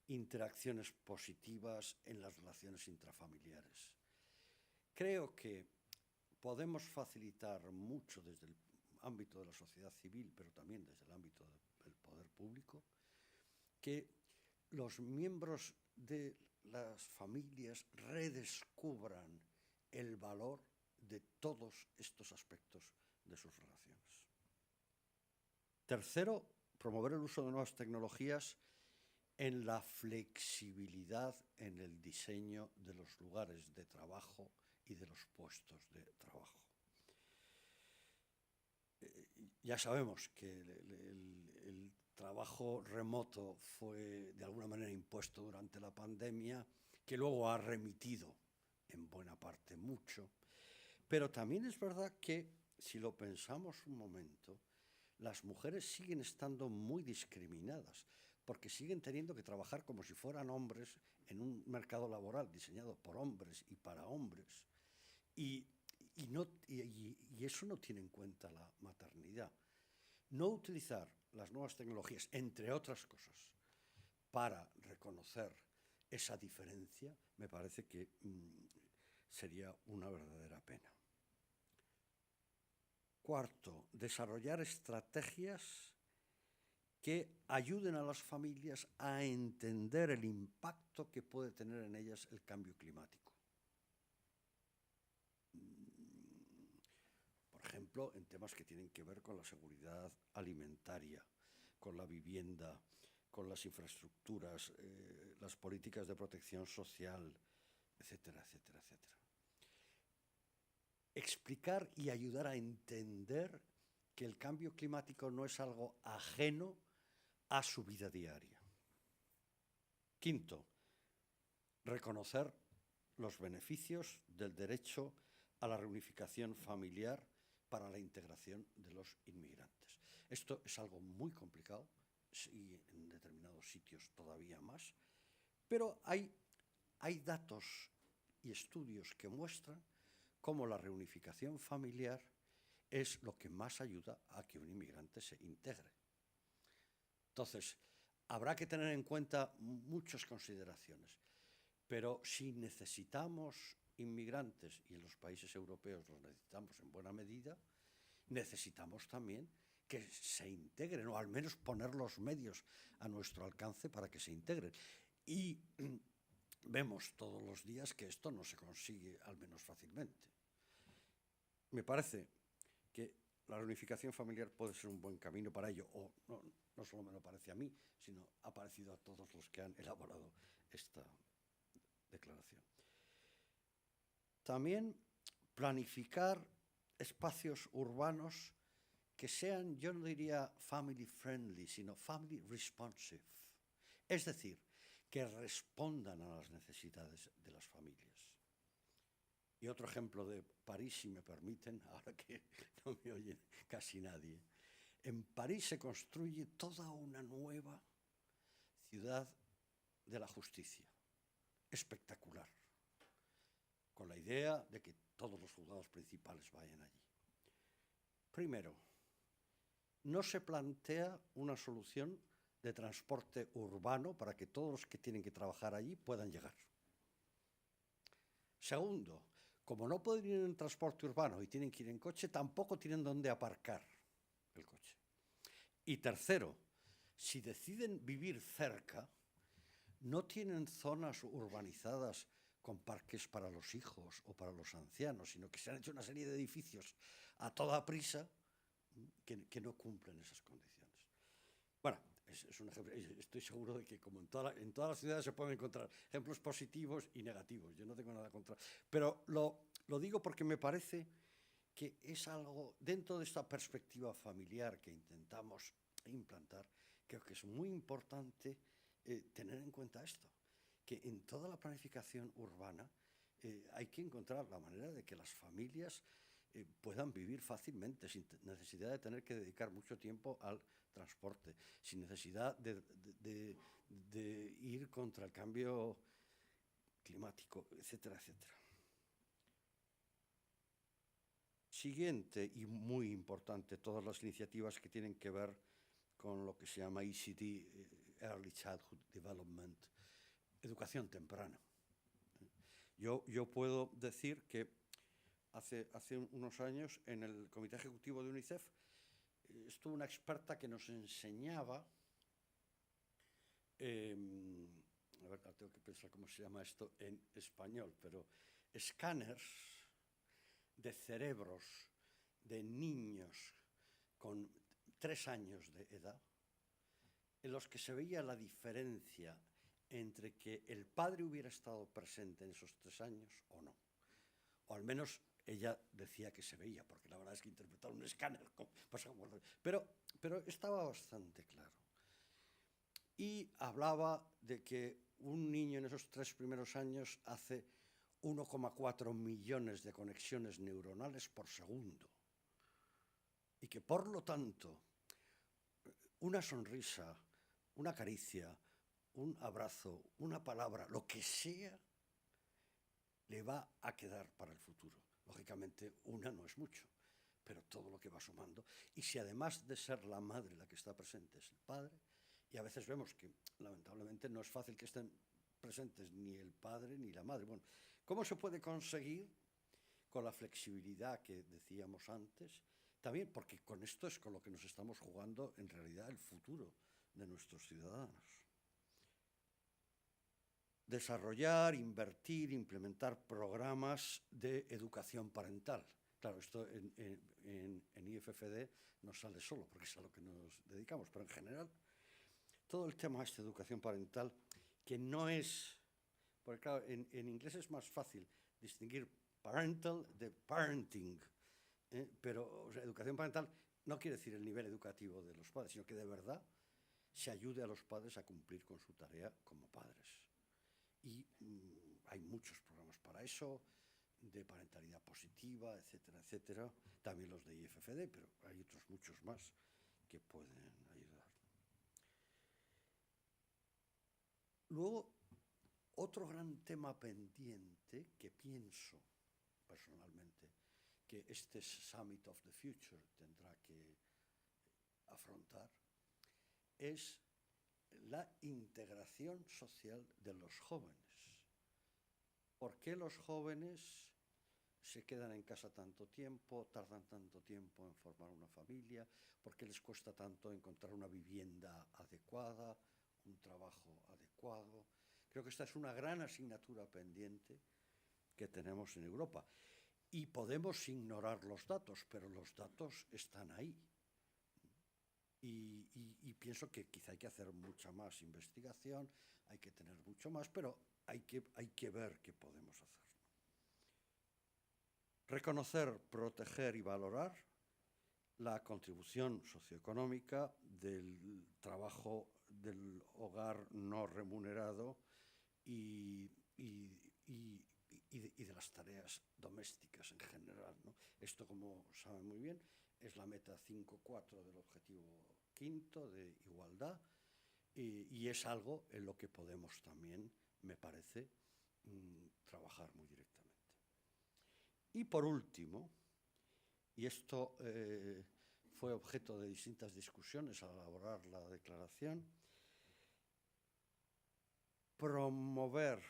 interacciones positivas en las relaciones intrafamiliares. Creo que podemos facilitar mucho desde el ámbito de la sociedad civil, pero también desde el ámbito del poder público, que los miembros de las familias redescubran el valor de todos estos aspectos de sus relaciones. Tercero, promover el uso de nuevas tecnologías en la flexibilidad en el diseño de los lugares de trabajo y de los puestos de trabajo. Eh, ya sabemos que el, el, el trabajo remoto fue de alguna manera impuesto durante la pandemia, que luego ha remitido en buena parte mucho, pero también es verdad que, si lo pensamos un momento, las mujeres siguen estando muy discriminadas, porque siguen teniendo que trabajar como si fueran hombres en un mercado laboral diseñado por hombres y para hombres, Y, y no, y, y- y eso no tiene en cuenta la maternidad. No utilizar las nuevas tecnologías, entre otras cosas, para reconocer esa diferencia, me parece que, mm, sería una verdadera pena. Cuarto, desarrollar estrategias que ayuden a las familias a entender el impacto que puede tener en ellas el cambio climático. Mm, por ejemplo, en temas que tienen que ver con la seguridad alimentaria, con la vivienda, con las infraestructuras, eh, las políticas de protección social, etcétera, etcétera, etcétera. Explicar y ayudar a entender que el cambio climático no es algo ajeno a su vida diaria. Quinto, reconocer los beneficios del derecho a la reunificación familiar para la integración de los inmigrantes. Esto es algo muy complicado, sí, en determinados sitios todavía más, pero hay, hay datos y estudios que muestran cómo la reunificación familiar es lo que más ayuda a que un inmigrante se integre. Entonces, habrá que tener en cuenta muchas consideraciones, pero si necesitamos inmigrantes, y en los países europeos los necesitamos en buena medida, necesitamos también que se integren, o al menos poner los medios a nuestro alcance para que se integren. Y vemos todos los días que esto no se consigue, al menos fácilmente. Me parece que la reunificación familiar puede ser un buen camino para ello, o no, no solo me lo parece a mí, sino ha parecido a todos los que han elaborado esta declaración. También planificar espacios urbanos que sean, yo no diría family friendly, sino family responsive. Es decir, que respondan a las necesidades de las familias. Y otro ejemplo de París, si me permiten, ahora que no me oye casi nadie. En París se construye toda una nueva ciudad de la justicia, espectacular, con la idea de que todos los juzgados principales vayan allí. Primero, no se plantea una solución de transporte urbano para que todos los que tienen que trabajar allí puedan llegar. Segundo, como no pueden ir en transporte urbano y tienen que ir en coche, tampoco tienen dónde aparcar el coche. Y tercero, si deciden vivir cerca, no tienen zonas urbanizadas con parques para los hijos o para los ancianos, sino que se han hecho una serie de edificios a toda prisa que, que no cumplen esas condiciones. Bueno, es, es un ejemplo. Estoy seguro de que, como en toda la, en todas las ciudades, se pueden encontrar ejemplos positivos y negativos. Yo no tengo nada contra. Pero lo, lo digo porque me parece que es algo, dentro de esta perspectiva familiar que intentamos implantar, creo que es muy importante, eh, tener en cuenta esto, que en toda la planificación urbana, eh, hay que encontrar la manera de que las familias, eh, puedan vivir fácilmente, sin te-, necesidad de tener que dedicar mucho tiempo al transporte, sin necesidad de, de, de, de ir contra el cambio climático, etcétera, etcétera. Siguiente y muy importante, todas las iniciativas que tienen que ver con lo que se llama E C D, eh, Early Childhood Development, educación temprana. Yo, yo puedo decir que hace, hace unos años en el Comité Ejecutivo de UNICEF, eh, estuvo una experta que nos enseñaba, em, a ver, ahora tengo que pensar cómo se llama esto en español, pero escáneres de cerebros de niños con tres años de edad, en los que se veía la diferencia entre que el padre hubiera estado presente en esos tres años o no. O al menos ella decía que se veía, porque la verdad es que interpretar un escáner como, pues, como, pero, pero estaba bastante claro. Y hablaba de que un niño en esos tres primeros años hace uno coma cuatro millones de conexiones neuronales por segundo. Y que, por lo tanto, una sonrisa, una caricia, un abrazo, una palabra, lo que sea, le va a quedar para el futuro. Lógicamente, una no es mucho, pero todo lo que va sumando. Y si además de ser la madre la que está presente, es el padre, y a veces vemos que, lamentablemente, no es fácil que estén presentes ni el padre ni la madre. Bueno, ¿cómo se puede conseguir? Con la flexibilidad que decíamos antes, también porque con esto es con lo que nos estamos jugando en realidad el futuro de nuestros ciudadanos. Desarrollar, invertir, implementar programas de educación parental. Claro, esto en, en- en- en I F F D no sale solo, porque es a lo que nos dedicamos, pero en general, todo el tema este de educación parental, que no es, porque claro, en, en inglés es más fácil distinguir parental de parenting, ¿eh? Pero, o sea, educación parental no quiere decir el nivel educativo de los padres, sino que de verdad se ayude a los padres a cumplir con su tarea como padres. Y mm, hay muchos programas para eso, de parentalidad positiva, etcétera, etcétera. También los de I F F D, pero hay otros muchos más que pueden ayudar. Luego, otro gran tema pendiente que pienso personalmente que este Summit of the Future tendrá que afrontar es la integración social de los jóvenes. ¿Por qué los jóvenes se quedan en casa tanto tiempo, tardan tanto tiempo en formar una familia? ¿Por qué les cuesta tanto encontrar una vivienda adecuada, un trabajo adecuado? Creo que esta es una gran asignatura pendiente que tenemos en Europa. Y podemos ignorar los datos, pero los datos están ahí. Y, y- y pienso que quizá hay que hacer mucha más investigación, hay que tener mucho más, pero hay que, hay que ver qué podemos hacer. Reconocer, proteger y valorar la contribución socioeconómica del trabajo del hogar no remunerado y, y- y- y de, y de las tareas domésticas en general, ¿no? Esto, como saben muy bien, es la meta cinco cuatro del objetivo quinto de igualdad, y, y es algo en lo que podemos también, me parece, mm, trabajar muy directamente. Y por último, y esto eh, fue objeto de distintas discusiones al elaborar la declaración, promover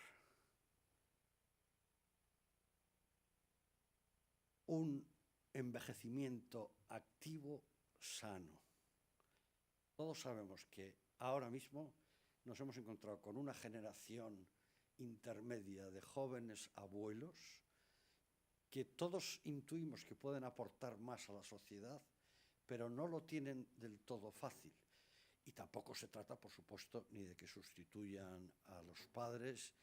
un envejecimiento activo, sano. Todos sabemos que ahora mismo nos hemos encontrado con una generación intermedia de jóvenes abuelos que todos intuimos que pueden aportar más a la sociedad, pero no lo tienen del todo fácil. Y tampoco se trata, por supuesto, ni de que sustituyan a los padres,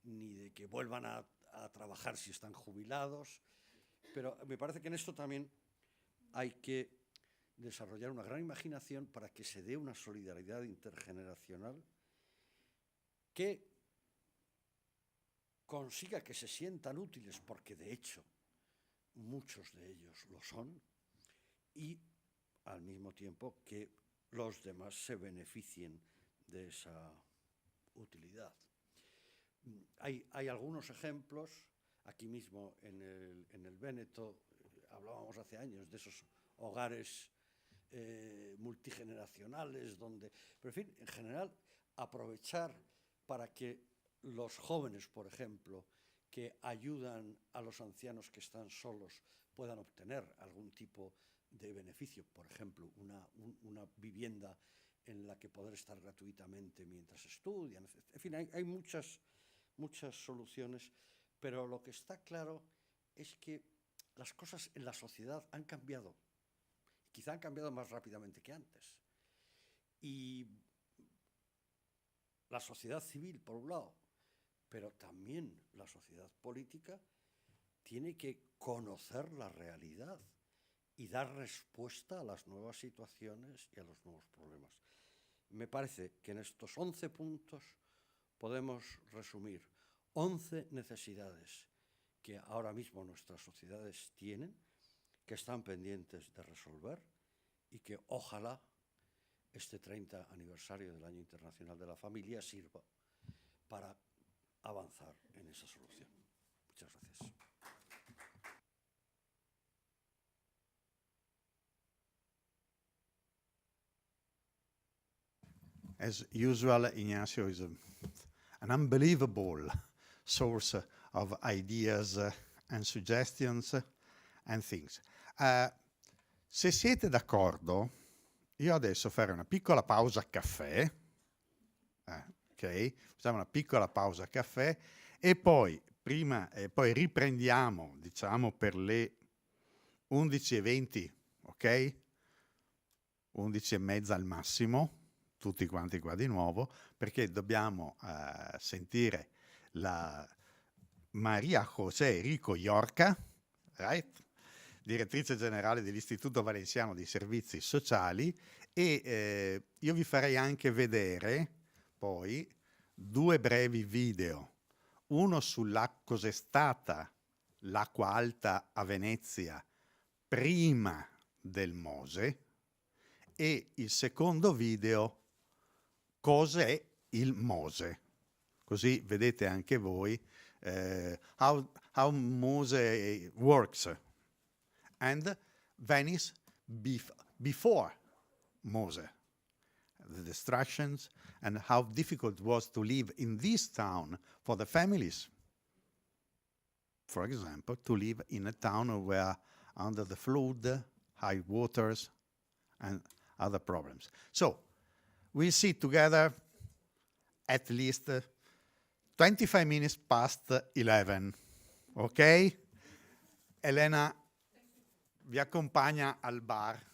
ni de que vuelvan a, a trabajar si están jubilados, pero me parece que en esto también hay que desarrollar una gran imaginación para que se dé una solidaridad intergeneracional que consiga que se sientan útiles, porque de hecho muchos de ellos lo son, y al mismo tiempo que los demás se beneficien de esa utilidad. Hay, hay algunos ejemplos, aquí mismo en el, en el Véneto, eh, hablábamos hace años de esos hogares eh, multigeneracionales, donde, pero en fin, en general, aprovechar para que los jóvenes, por ejemplo, que ayudan a los ancianos que están solos, puedan obtener algún tipo de beneficio, por ejemplo, una, un- una vivienda en la que poder estar gratuitamente mientras estudian. En fin, hay, hay muchas, muchas soluciones, pero lo que está claro es que las cosas en la sociedad han cambiado, quizá han cambiado más rápidamente que antes. Y la sociedad civil, por un lado, pero también la sociedad política, tiene que conocer la realidad y dar respuesta a las nuevas situaciones y a los nuevos problemas. Me parece que en estos once puntos podemos resumir once necesidades que ahora mismo nuestras sociedades tienen, que están pendientes de resolver y que ojalá este treinta aniversario del Año Internacional de la Familia sirva para avanzar en esa solución. Muchas gracias. as usual, Ignacio is a, an unbelievable source of ideas, uh, and suggestions and things. Eh, se siete d'accordo, io adesso farei una piccola pausa caffè, eh, ok? Facciamo una piccola pausa caffè e poi, prima, e poi riprendiamo, diciamo, per le undici e venti, ok? Undici e mezza al massimo, tutti quanti qua di nuovo, perché dobbiamo, eh, sentire la Maria José Rico Llorca, right? Direttrice generale dell'Istituto Valenziano dei Servizi Sociali, e, eh, io vi farei anche vedere poi due brevi video, uno sulla cos'è stata l'acqua alta a Venezia prima del Mose, e il secondo video, cos'è il Mose. Così vedete anche voi, eh, how, how Mose works. And Venice bef-, before Mose. The destructions and how difficult it was to live in this town for the families. For example, to live in a town where under the flood, high waters, and other problems. So, we'll see together at least, uh, twenty-five minutes past eleven. Ok? Elena vi accompagna al bar.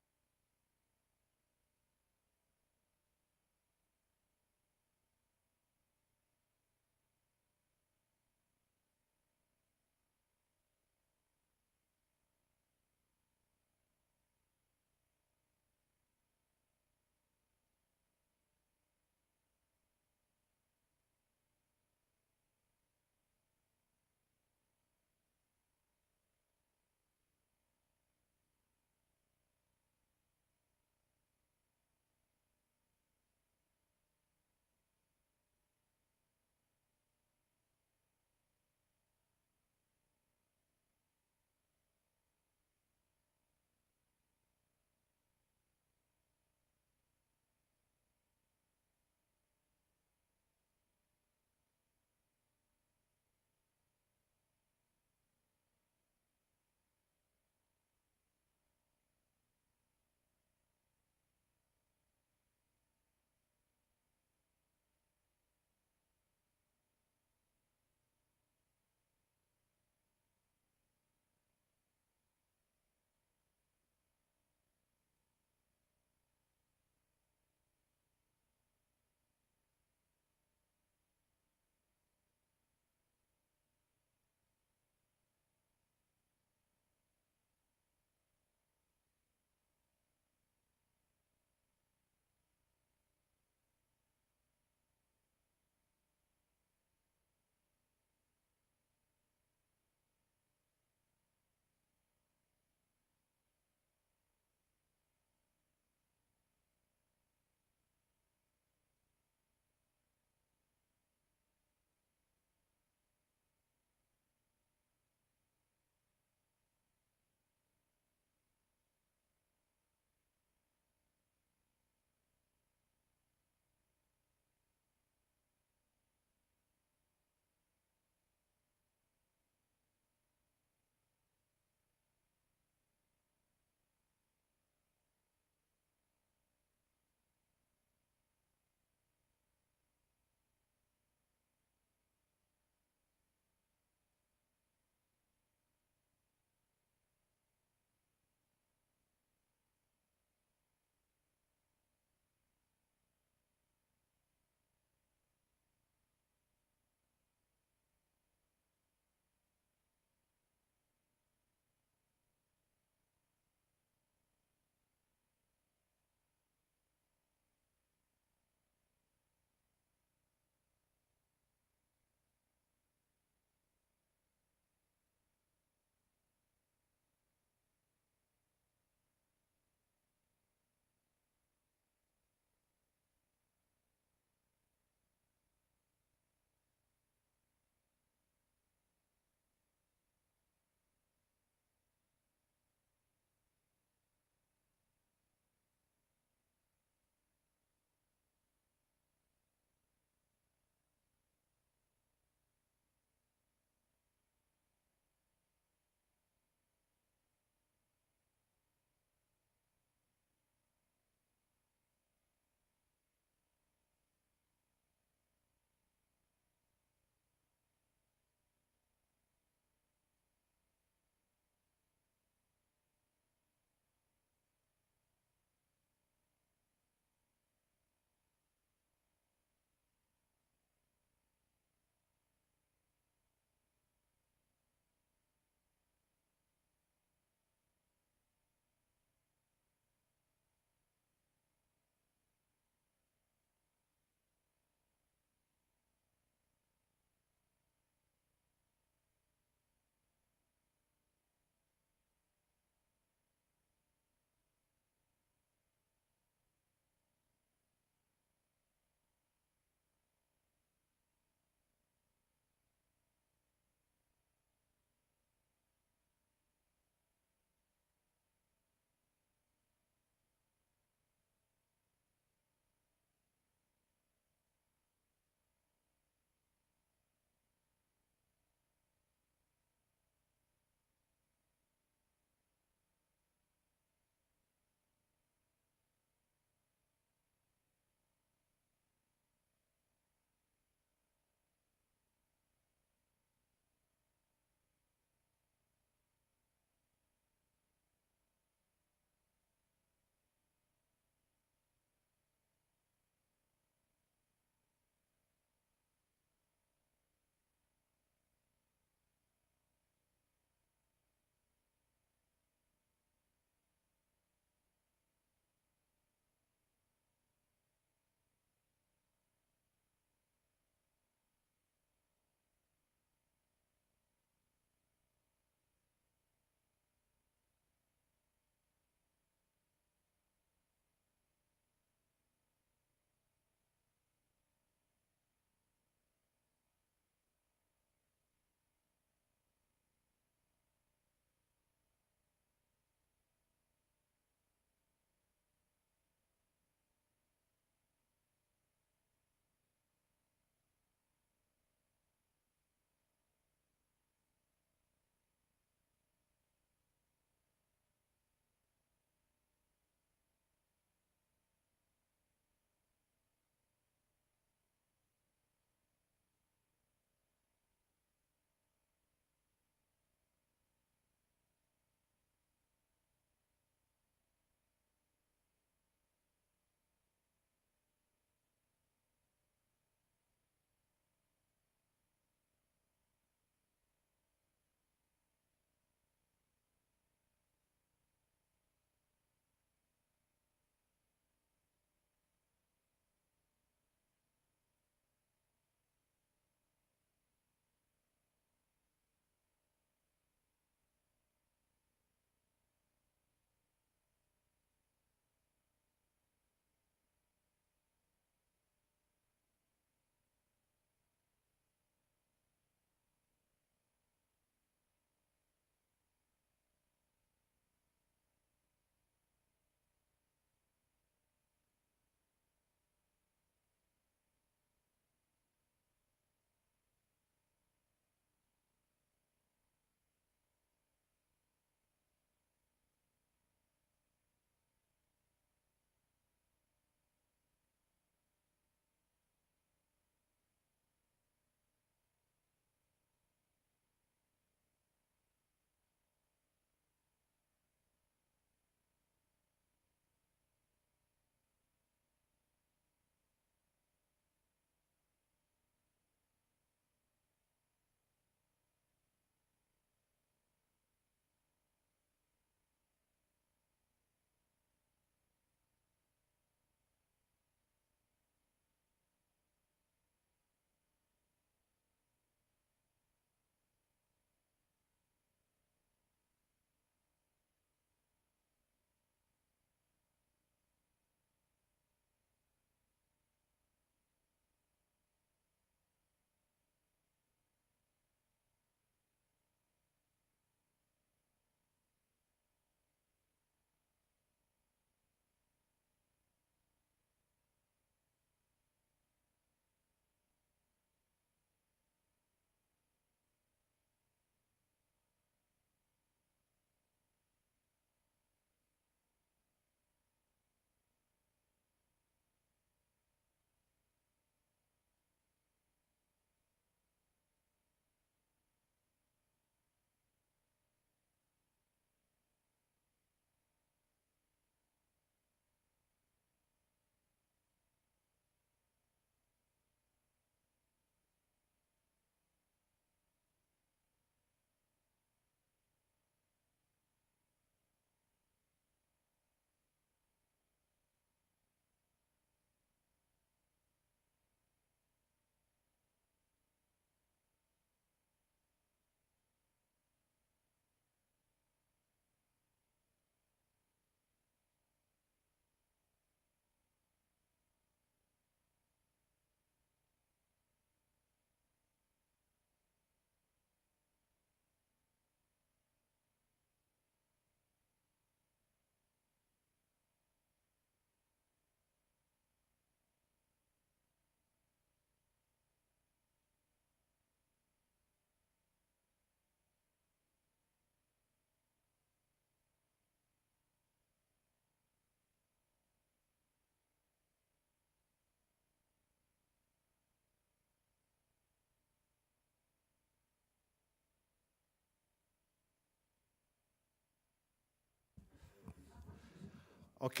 Ok,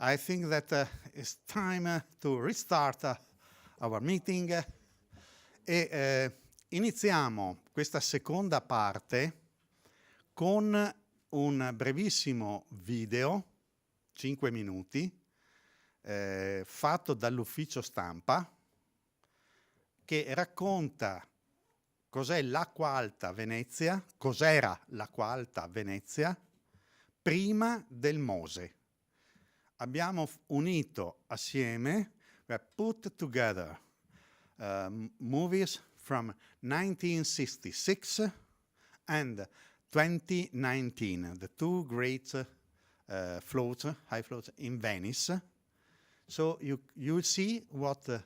I think that, uh, it's time, uh, to restart, uh, our meeting. E, eh, iniziamo questa seconda parte con un brevissimo video, cinque minuti, eh, fatto dall'ufficio stampa, che racconta cos'è l'Acqua Alta Venezia, cos'era l'Acqua Alta Venezia prima del Mose. Abbiamo f-, unito assieme, we have put together, uh, m-, movies from nineteen sixty-six and twenty nineteen, the two great, uh, floods, high floods in Venice. So you, you see what, uh,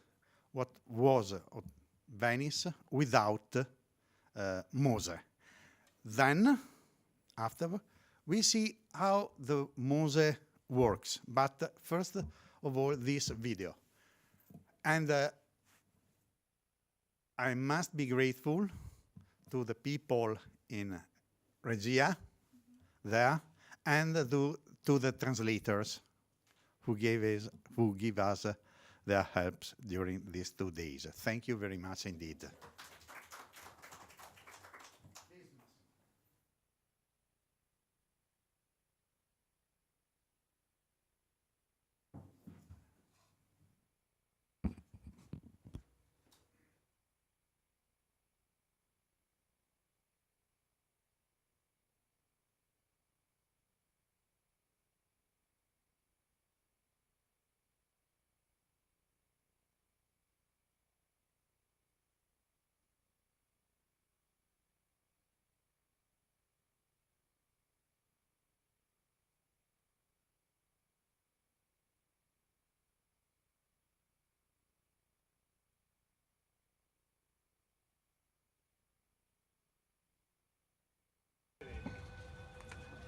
what was, uh, Venice without, uh, Mose. Then, after, we see how the Mose works. But first of all, this video. And, uh, I must be grateful to the people in Regia there and to, to the translators who gave us, who give us, uh, their helps during these two days. Thank you very much indeed.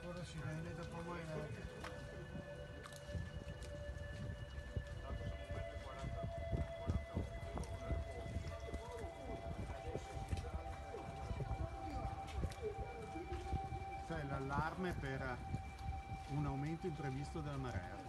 Ora si vede dopo voi. C'è l'allarme per un aumento imprevisto della marea.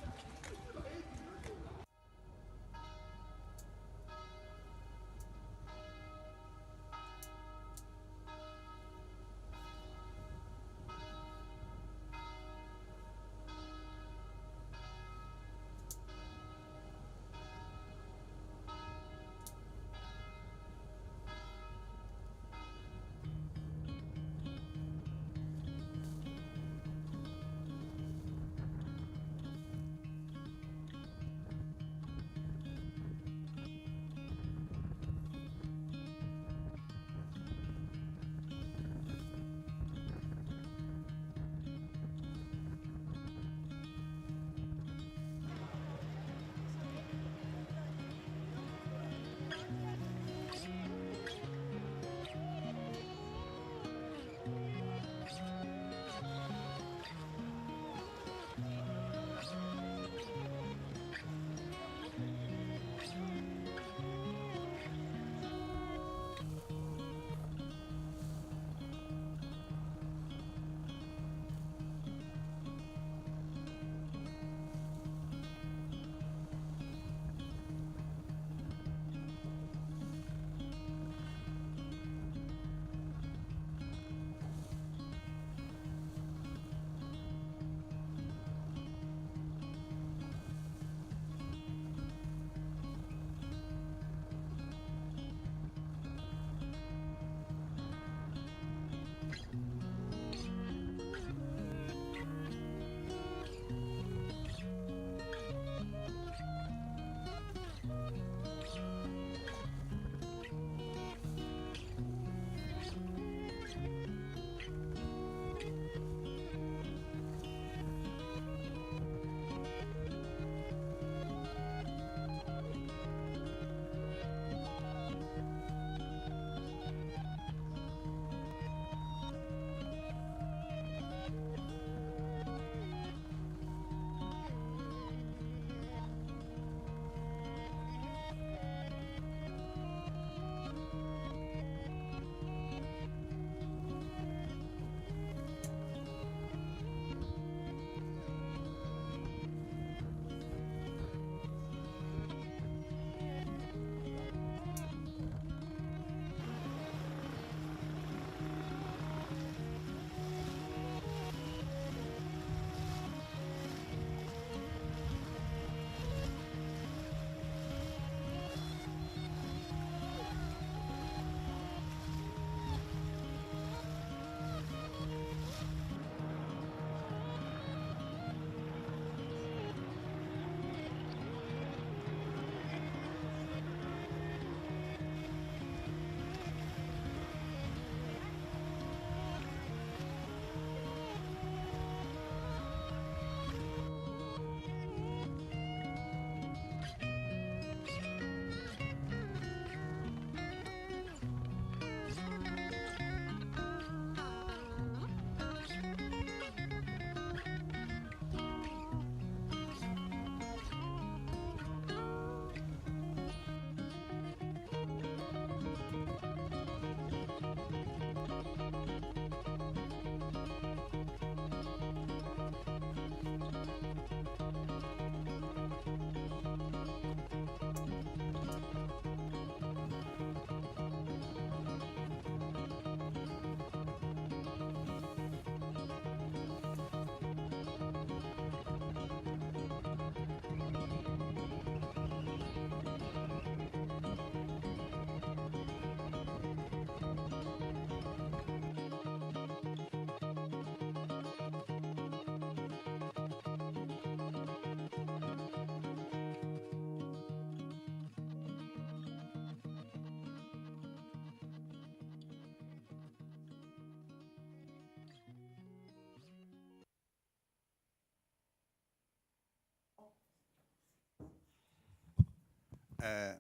Uh,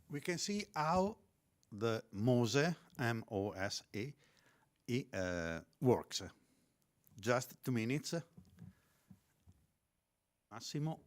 we can see how the Mose, M O S E, it, uh, works. Just two minutes. Massimo.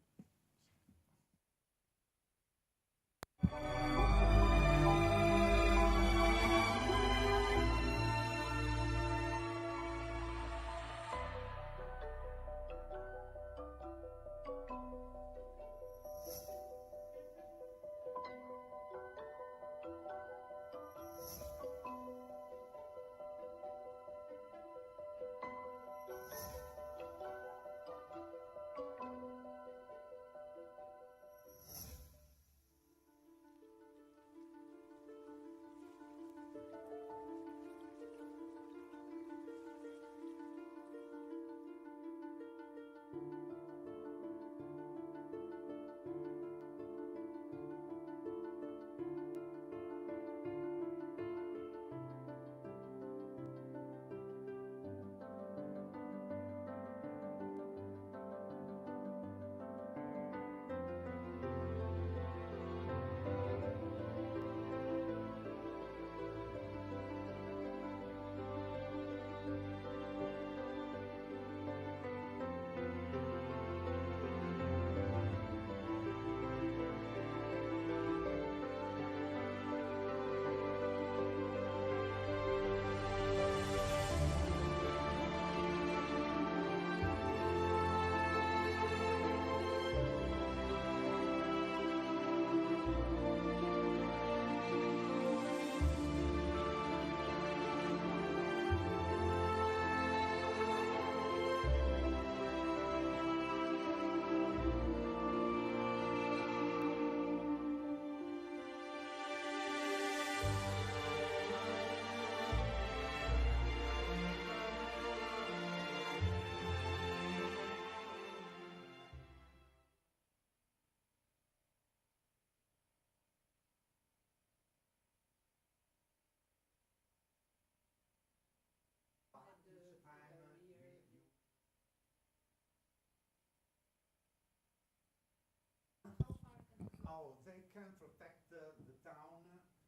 Oh, they can protect, uh, the town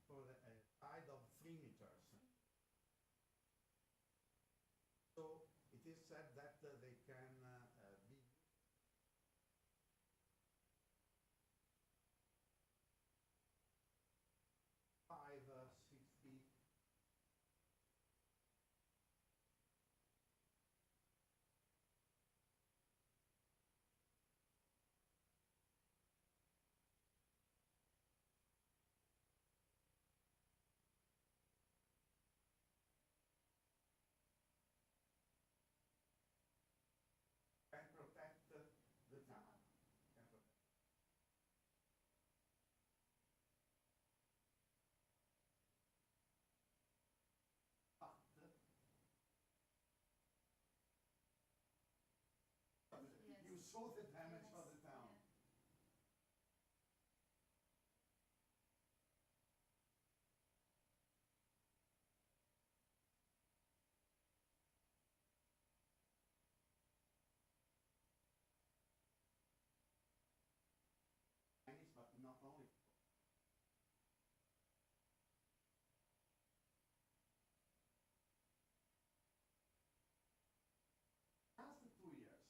for a side of three meters. So it is said that, uh, they can, uh, uh, be used five, uh, six feet. Can protect the town. Can protect. But you saw the damage of the town. But not only. Just two years.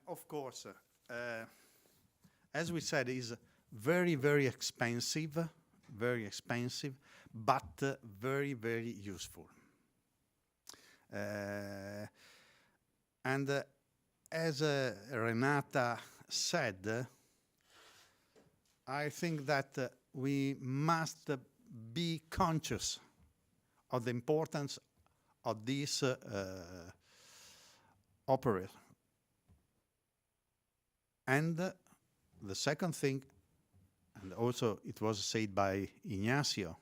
Of course, uh, as we said, is very, very expensive, very expensive, but, uh, very, very useful. Uh, and, uh, as, uh, Renata said, I think that, uh, we must be conscious of the importance of this, uh, uh, opera. And the second thing, and also it was said by Ignacio,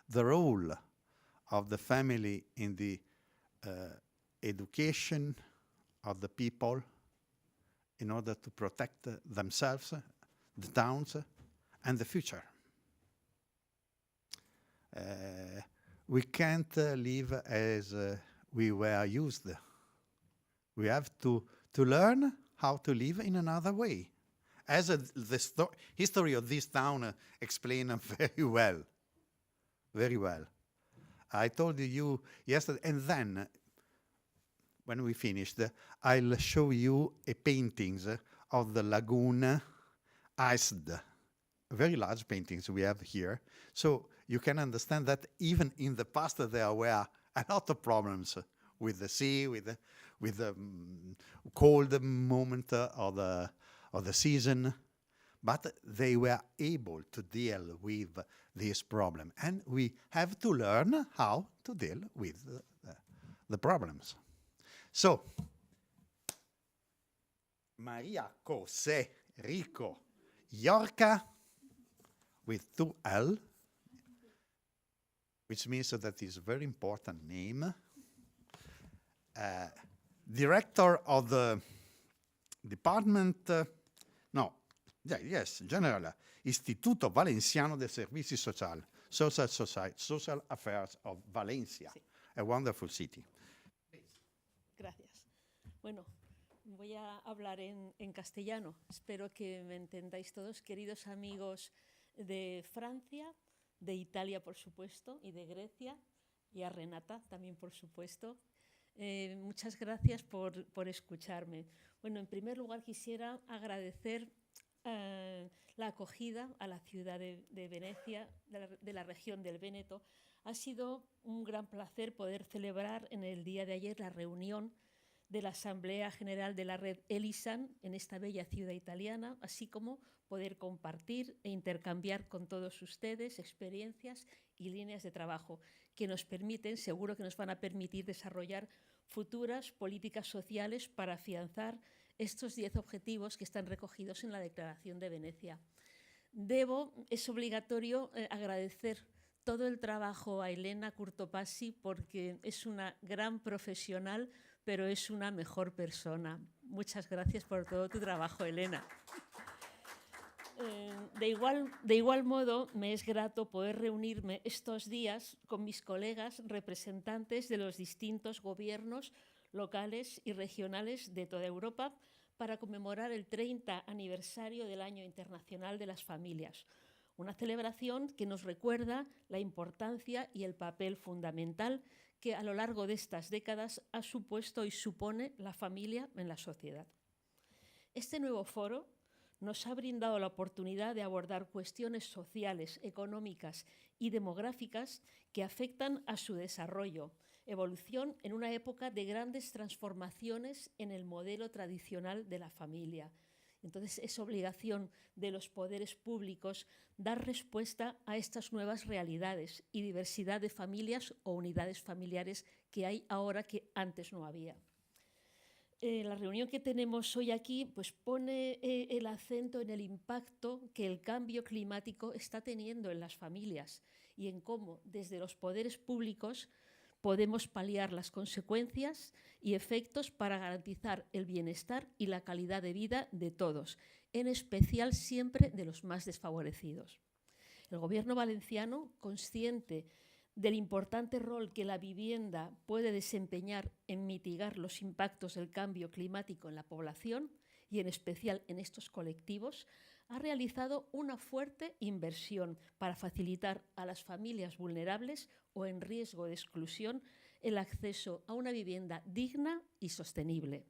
the role of the family in the, uh, education of the people in order to protect themselves, the towns, and the future. Uh, we can't, uh, live as, uh, we were used. We have to, to learn how to live in another way. As, uh, the sto-, history of this town, uh, explain very well. Very well. I told you yesterday, and then, when we finished, I'll show you a paintings of the lagoon, iced, very large paintings we have here. So you can understand that even in the past there were a lot of problems with the sea, with the, with the, mm, cold moment, uh, of the, of the season. But they were able to deal with this problem. And we have to learn how to deal with the, the problems. So, Maria José Rico Llorca, with two L, which means that is a very important name. Uh, director of the department, uh, no, yeah, yes, general, Instituto Valenciano de Servizi Social, Social, Soci-, Social Affairs of Valencia, a wonderful city. Gracias. Bueno, voy a hablar en, en castellano. Espero que me entendáis todos, queridos amigos de Francia, de Italia, por supuesto, y de Grecia, y a Renata también, por supuesto. Eh, muchas gracias por, por escucharme. Bueno, en primer lugar quisiera agradecer, eh, la acogida a la ciudad de, de Venecia, de la, de la región del Véneto. Ha sido un gran placer poder celebrar en el día de ayer la reunión de la Asamblea General de la Red Elisan en esta bella ciudad italiana, así como poder compartir e intercambiar con todos ustedes experiencias y líneas de trabajo que nos permiten, seguro que nos van a permitir desarrollar futuras políticas sociales para afianzar estos diez objetivos que están recogidos en la Declaración de Venecia. Debo, es obligatorio, eh, agradecer todo el trabajo a Elena Curtopassi, porque es una gran profesional, pero es una mejor persona. Muchas gracias por todo tu trabajo, Elena. Eh, de igual, de igual modo, me es grato poder reunirme estos días con mis colegas representantes de los distintos gobiernos locales y regionales de toda Europa para conmemorar el treinta aniversario del Año Internacional de las Familias, una celebración que nos recuerda la importancia y el papel fundamental que a lo largo de estas décadas ha supuesto y supone la familia en la sociedad. Este nuevo foro nos ha brindado la oportunidad de abordar cuestiones sociales, económicas y demográficas que afectan a su desarrollo, evolución en una época de grandes transformaciones en el modelo tradicional de la familia. Entonces, es obligación de los poderes públicos dar respuesta a estas nuevas realidades y diversidad de familias o unidades familiares que hay ahora que antes no había. Eh, la reunión que tenemos hoy aquí, pues, pone, eh, el acento en el impacto que el cambio climático está teniendo en las familias y en cómo, desde los poderes públicos, podemos paliar las consecuencias y efectos para garantizar el bienestar y la calidad de vida de todos, en especial siempre de los más desfavorecidos. El gobierno valenciano, consciente del importante rol que la vivienda puede desempeñar en mitigar los impactos del cambio climático en la población, y en especial en estos colectivos, ha realizado una fuerte inversión para facilitar a las familias vulnerables o en riesgo de exclusión el acceso a una vivienda digna y sostenible.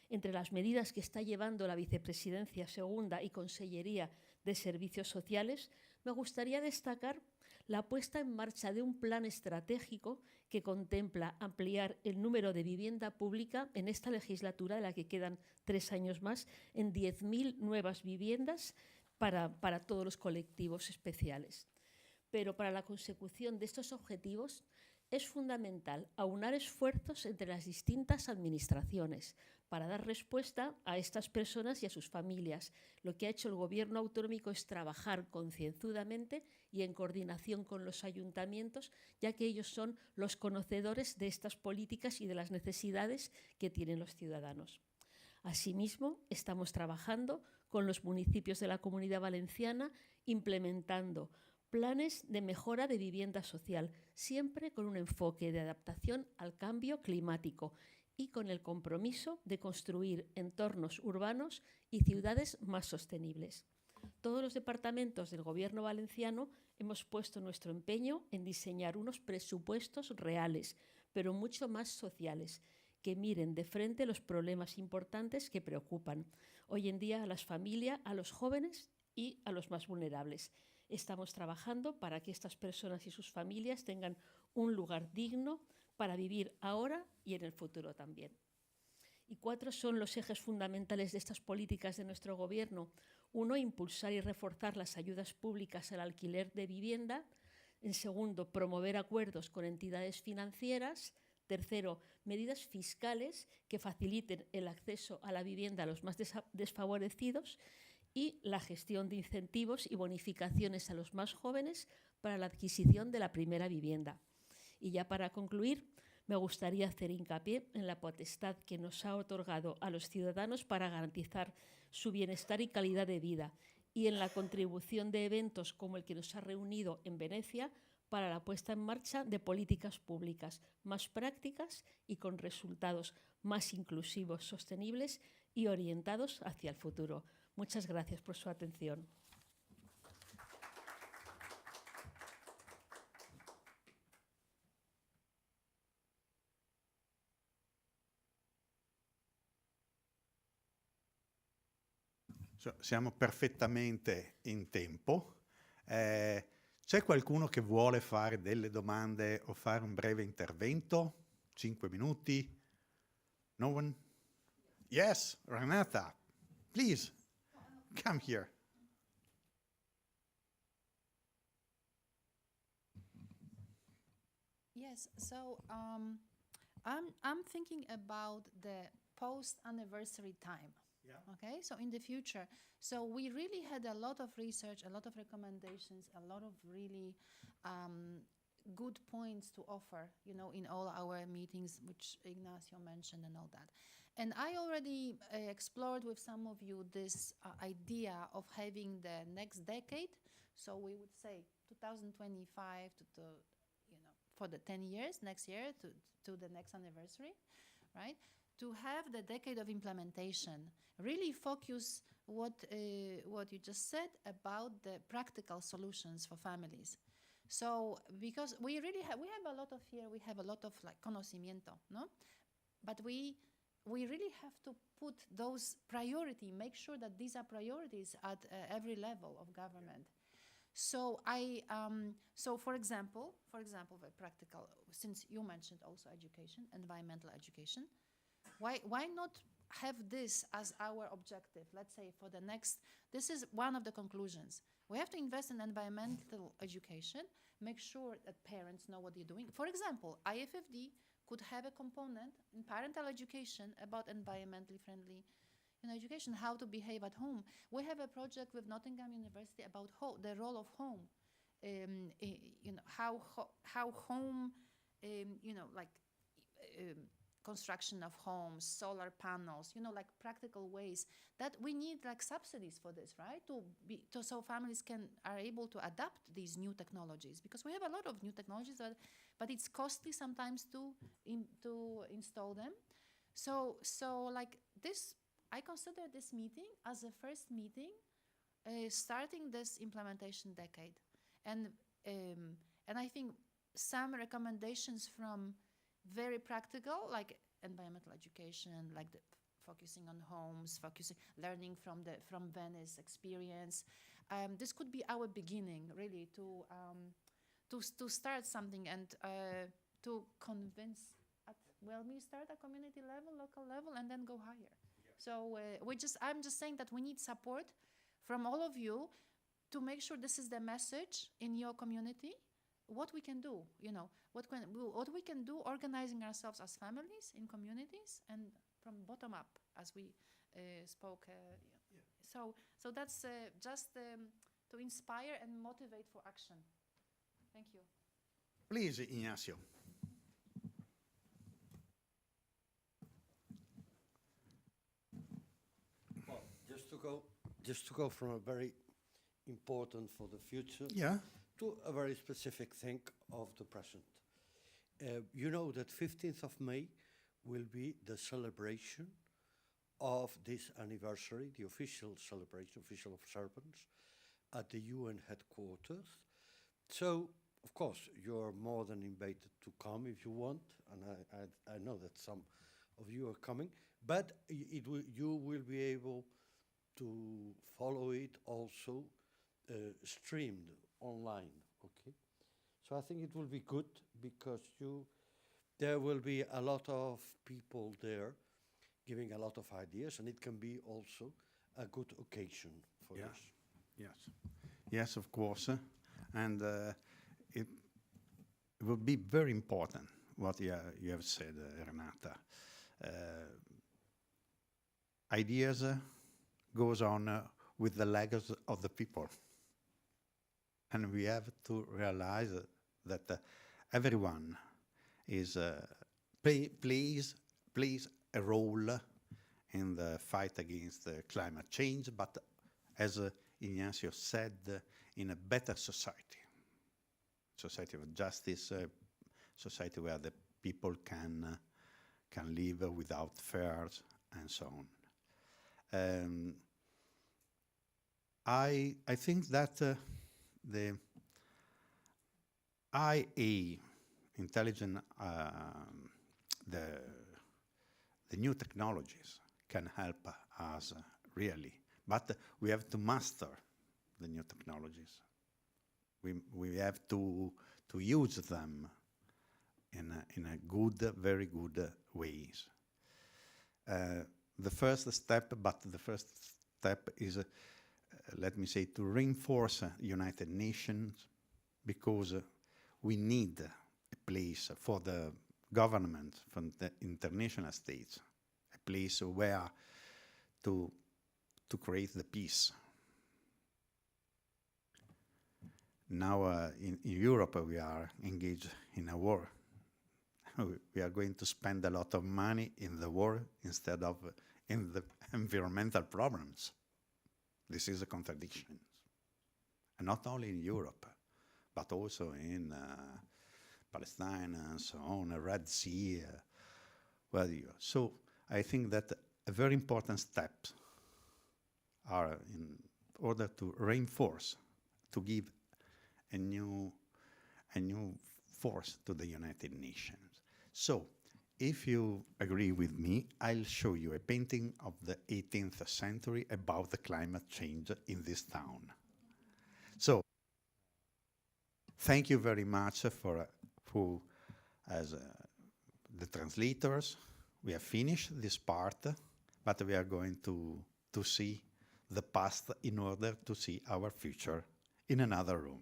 Entre las medidas que está llevando la Vicepresidencia Segunda y Consellería de Servicios Sociales, me gustaría destacar la puesta en marcha de un plan estratégico que contempla ampliar el número de vivienda pública en esta legislatura, de la que quedan tres años más, en diez mil nuevas viviendas para, para todos los colectivos especiales. Pero para la consecución de estos objetivos es fundamental aunar esfuerzos entre las distintas administraciones para dar respuesta a estas personas y a sus familias. Lo que ha hecho el gobierno autonómico es trabajar concienzudamente y en coordinación con los ayuntamientos, ya que ellos son los conocedores de estas políticas y de las necesidades que tienen los ciudadanos. Asimismo, estamos trabajando con los municipios de la Comunidad Valenciana, implementando planes de mejora de vivienda social, siempre con un enfoque de adaptación al cambio climático y con el compromiso de construir entornos urbanos y ciudades más sostenibles. Todos los departamentos del gobierno valenciano hemos puesto nuestro empeño en diseñar unos presupuestos reales, pero mucho más sociales, que miren de frente los problemas importantes que preocupan hoy en día a las familias, a los jóvenes y a los más vulnerables. Estamos trabajando para que estas personas y sus familias tengan un lugar digno para vivir ahora y en el futuro también. Y cuatro son los ejes fundamentales de estas políticas de nuestro gobierno. Uno, impulsar y reforzar las ayudas públicas al alquiler de vivienda. En segundo, promover acuerdos con entidades financieras. Tercero, medidas fiscales que faciliten el acceso a la vivienda a los más desa-, desfavorecidos. Y la gestión de incentivos y bonificaciones a los más jóvenes para la adquisición de la primera vivienda. Y ya para concluir, me gustaría hacer hincapié en la potestad que nos ha otorgado a los ciudadanos para garantizar su bienestar y calidad de vida, y en la contribución de eventos como el que nos ha reunido en Venecia para la puesta en marcha de políticas públicas más prácticas y con resultados más inclusivos, sostenibles y orientados hacia el futuro. Muchas gracias por su atención. So-, siamo perfettamente in tempo. Eh, c'è qualcuno che vuole fare delle domande o fare un breve intervento? Cinque minuti? No one? Yes, Renata, please, come here. Yes, so um, I'm I'm thinking about the post anniversary time. Yeah. Okay, so in the future, so we really had a lot of research, a lot of recommendations, a lot of really um, good points to offer, you know, in all our meetings, which Ignacio mentioned and all that. And I already uh, explored with some of you this uh, idea of having the next decade. So we would say two thousand twenty-five to, to you know, for the ten years next year to, to the next anniversary, right? To have the decade of implementation, really focus what uh, what you just said about the practical solutions for families. So because we really have, we have a lot of here, we have a lot of like conocimiento, no? But we we really have to put those priority, make sure that these are priorities at uh, every level of government. So I, um, so for example, for example, very practical, since you mentioned also education, environmental education, why why not have this as our objective? Let's say for the next, this is one of the conclusions. We have to invest in environmental education, make sure that parents know what they're doing. For example, I F F D could have a component in parental education about environmentally friendly, you know, education, how to behave at home. We have a project with Nottingham University about ho- the role of home, um, eh, you know, how ho- how home, um, you know, like um, construction of homes, solar panels, you know, like practical ways that we need like subsidies for this, right? To be to, so families can are able to adapt these new technologies, because we have a lot of new technologies, but but it's costly sometimes to in, to install them. So so like this, I consider this meeting as a first meeting uh, starting this implementation decade, and um, and I think some recommendations from very practical, like environmental education, like the focusing on homes, focusing, learning from the, from Venice experience. Um, this could be our beginning, really, to, um, to s-, to start something and, uh, to convince at, well, we start at community level, local level, and then go higher. So, uh, we just, I'm just saying that we need support from all of you to make sure this is the message in your community, what we can do, you know, what can, what we can do organizing ourselves as families in communities and from bottom up, as we, uh, spoke. Uh, so, so that's, uh, just, um, to inspire and motivate for action. Thank you. Please, Ignacio. Well, just to go, just to go from a very important for the future, yeah, to a very specific thing of the present. Uh, you know that fifteenth of May will be the celebration of this anniversary, the official celebration, official observance at the U N headquarters. So, of course, you're more than invited to come if you want, and I, I, I know that some of you are coming, but y-, it will, you will be able to follow it also, uh, streamed online, okay? So I think it will be good because you, there will be a lot of people there giving a lot of ideas, and it can be also a good occasion for, yeah, this. Yes. Yes, of course. Uh, and, uh, it, it would be very important what you, you have said, uh, Renata. Uh, ideas, uh, goes on, uh, with the legacy of the people. And we have to realize that, uh, everyone is, uh, play, plays, plays a role in the fight against, uh, climate change, but as, uh, Ignacio said, uh, in a better society, society of justice, uh, society where the people can, uh, can live without fears and so on. Um, I, I think that, uh, the I A, intelligent, um, the, the new technologies can help us, uh, really, but we have to master the new technologies. We, we have to, to use them in a, in a good, very good ways. Uh, the first step, but the first step is, uh, let me say, to reinforce, uh, United Nations, because, uh, we need a place for the government, for the international states, a place where to, to create the peace. Now, uh, in, in Europe, uh, we are engaged in a war. We, we are going to spend a lot of money in the war instead of, uh, in the environmental problems. This is a contradiction. And not only in Europe, but also in, uh, Palestine and so on, the Red Sea, uh, where you. So I think that a very important step are in order to reinforce, to give a new, a new force to the United Nations. So, if you agree with me, I'll show you a painting of the eighteenth century about the climate change in this town. So, thank you very much for, for, as, uh, the translators. We have finished this part, but we are going to, to see the past in order to see our future in another room.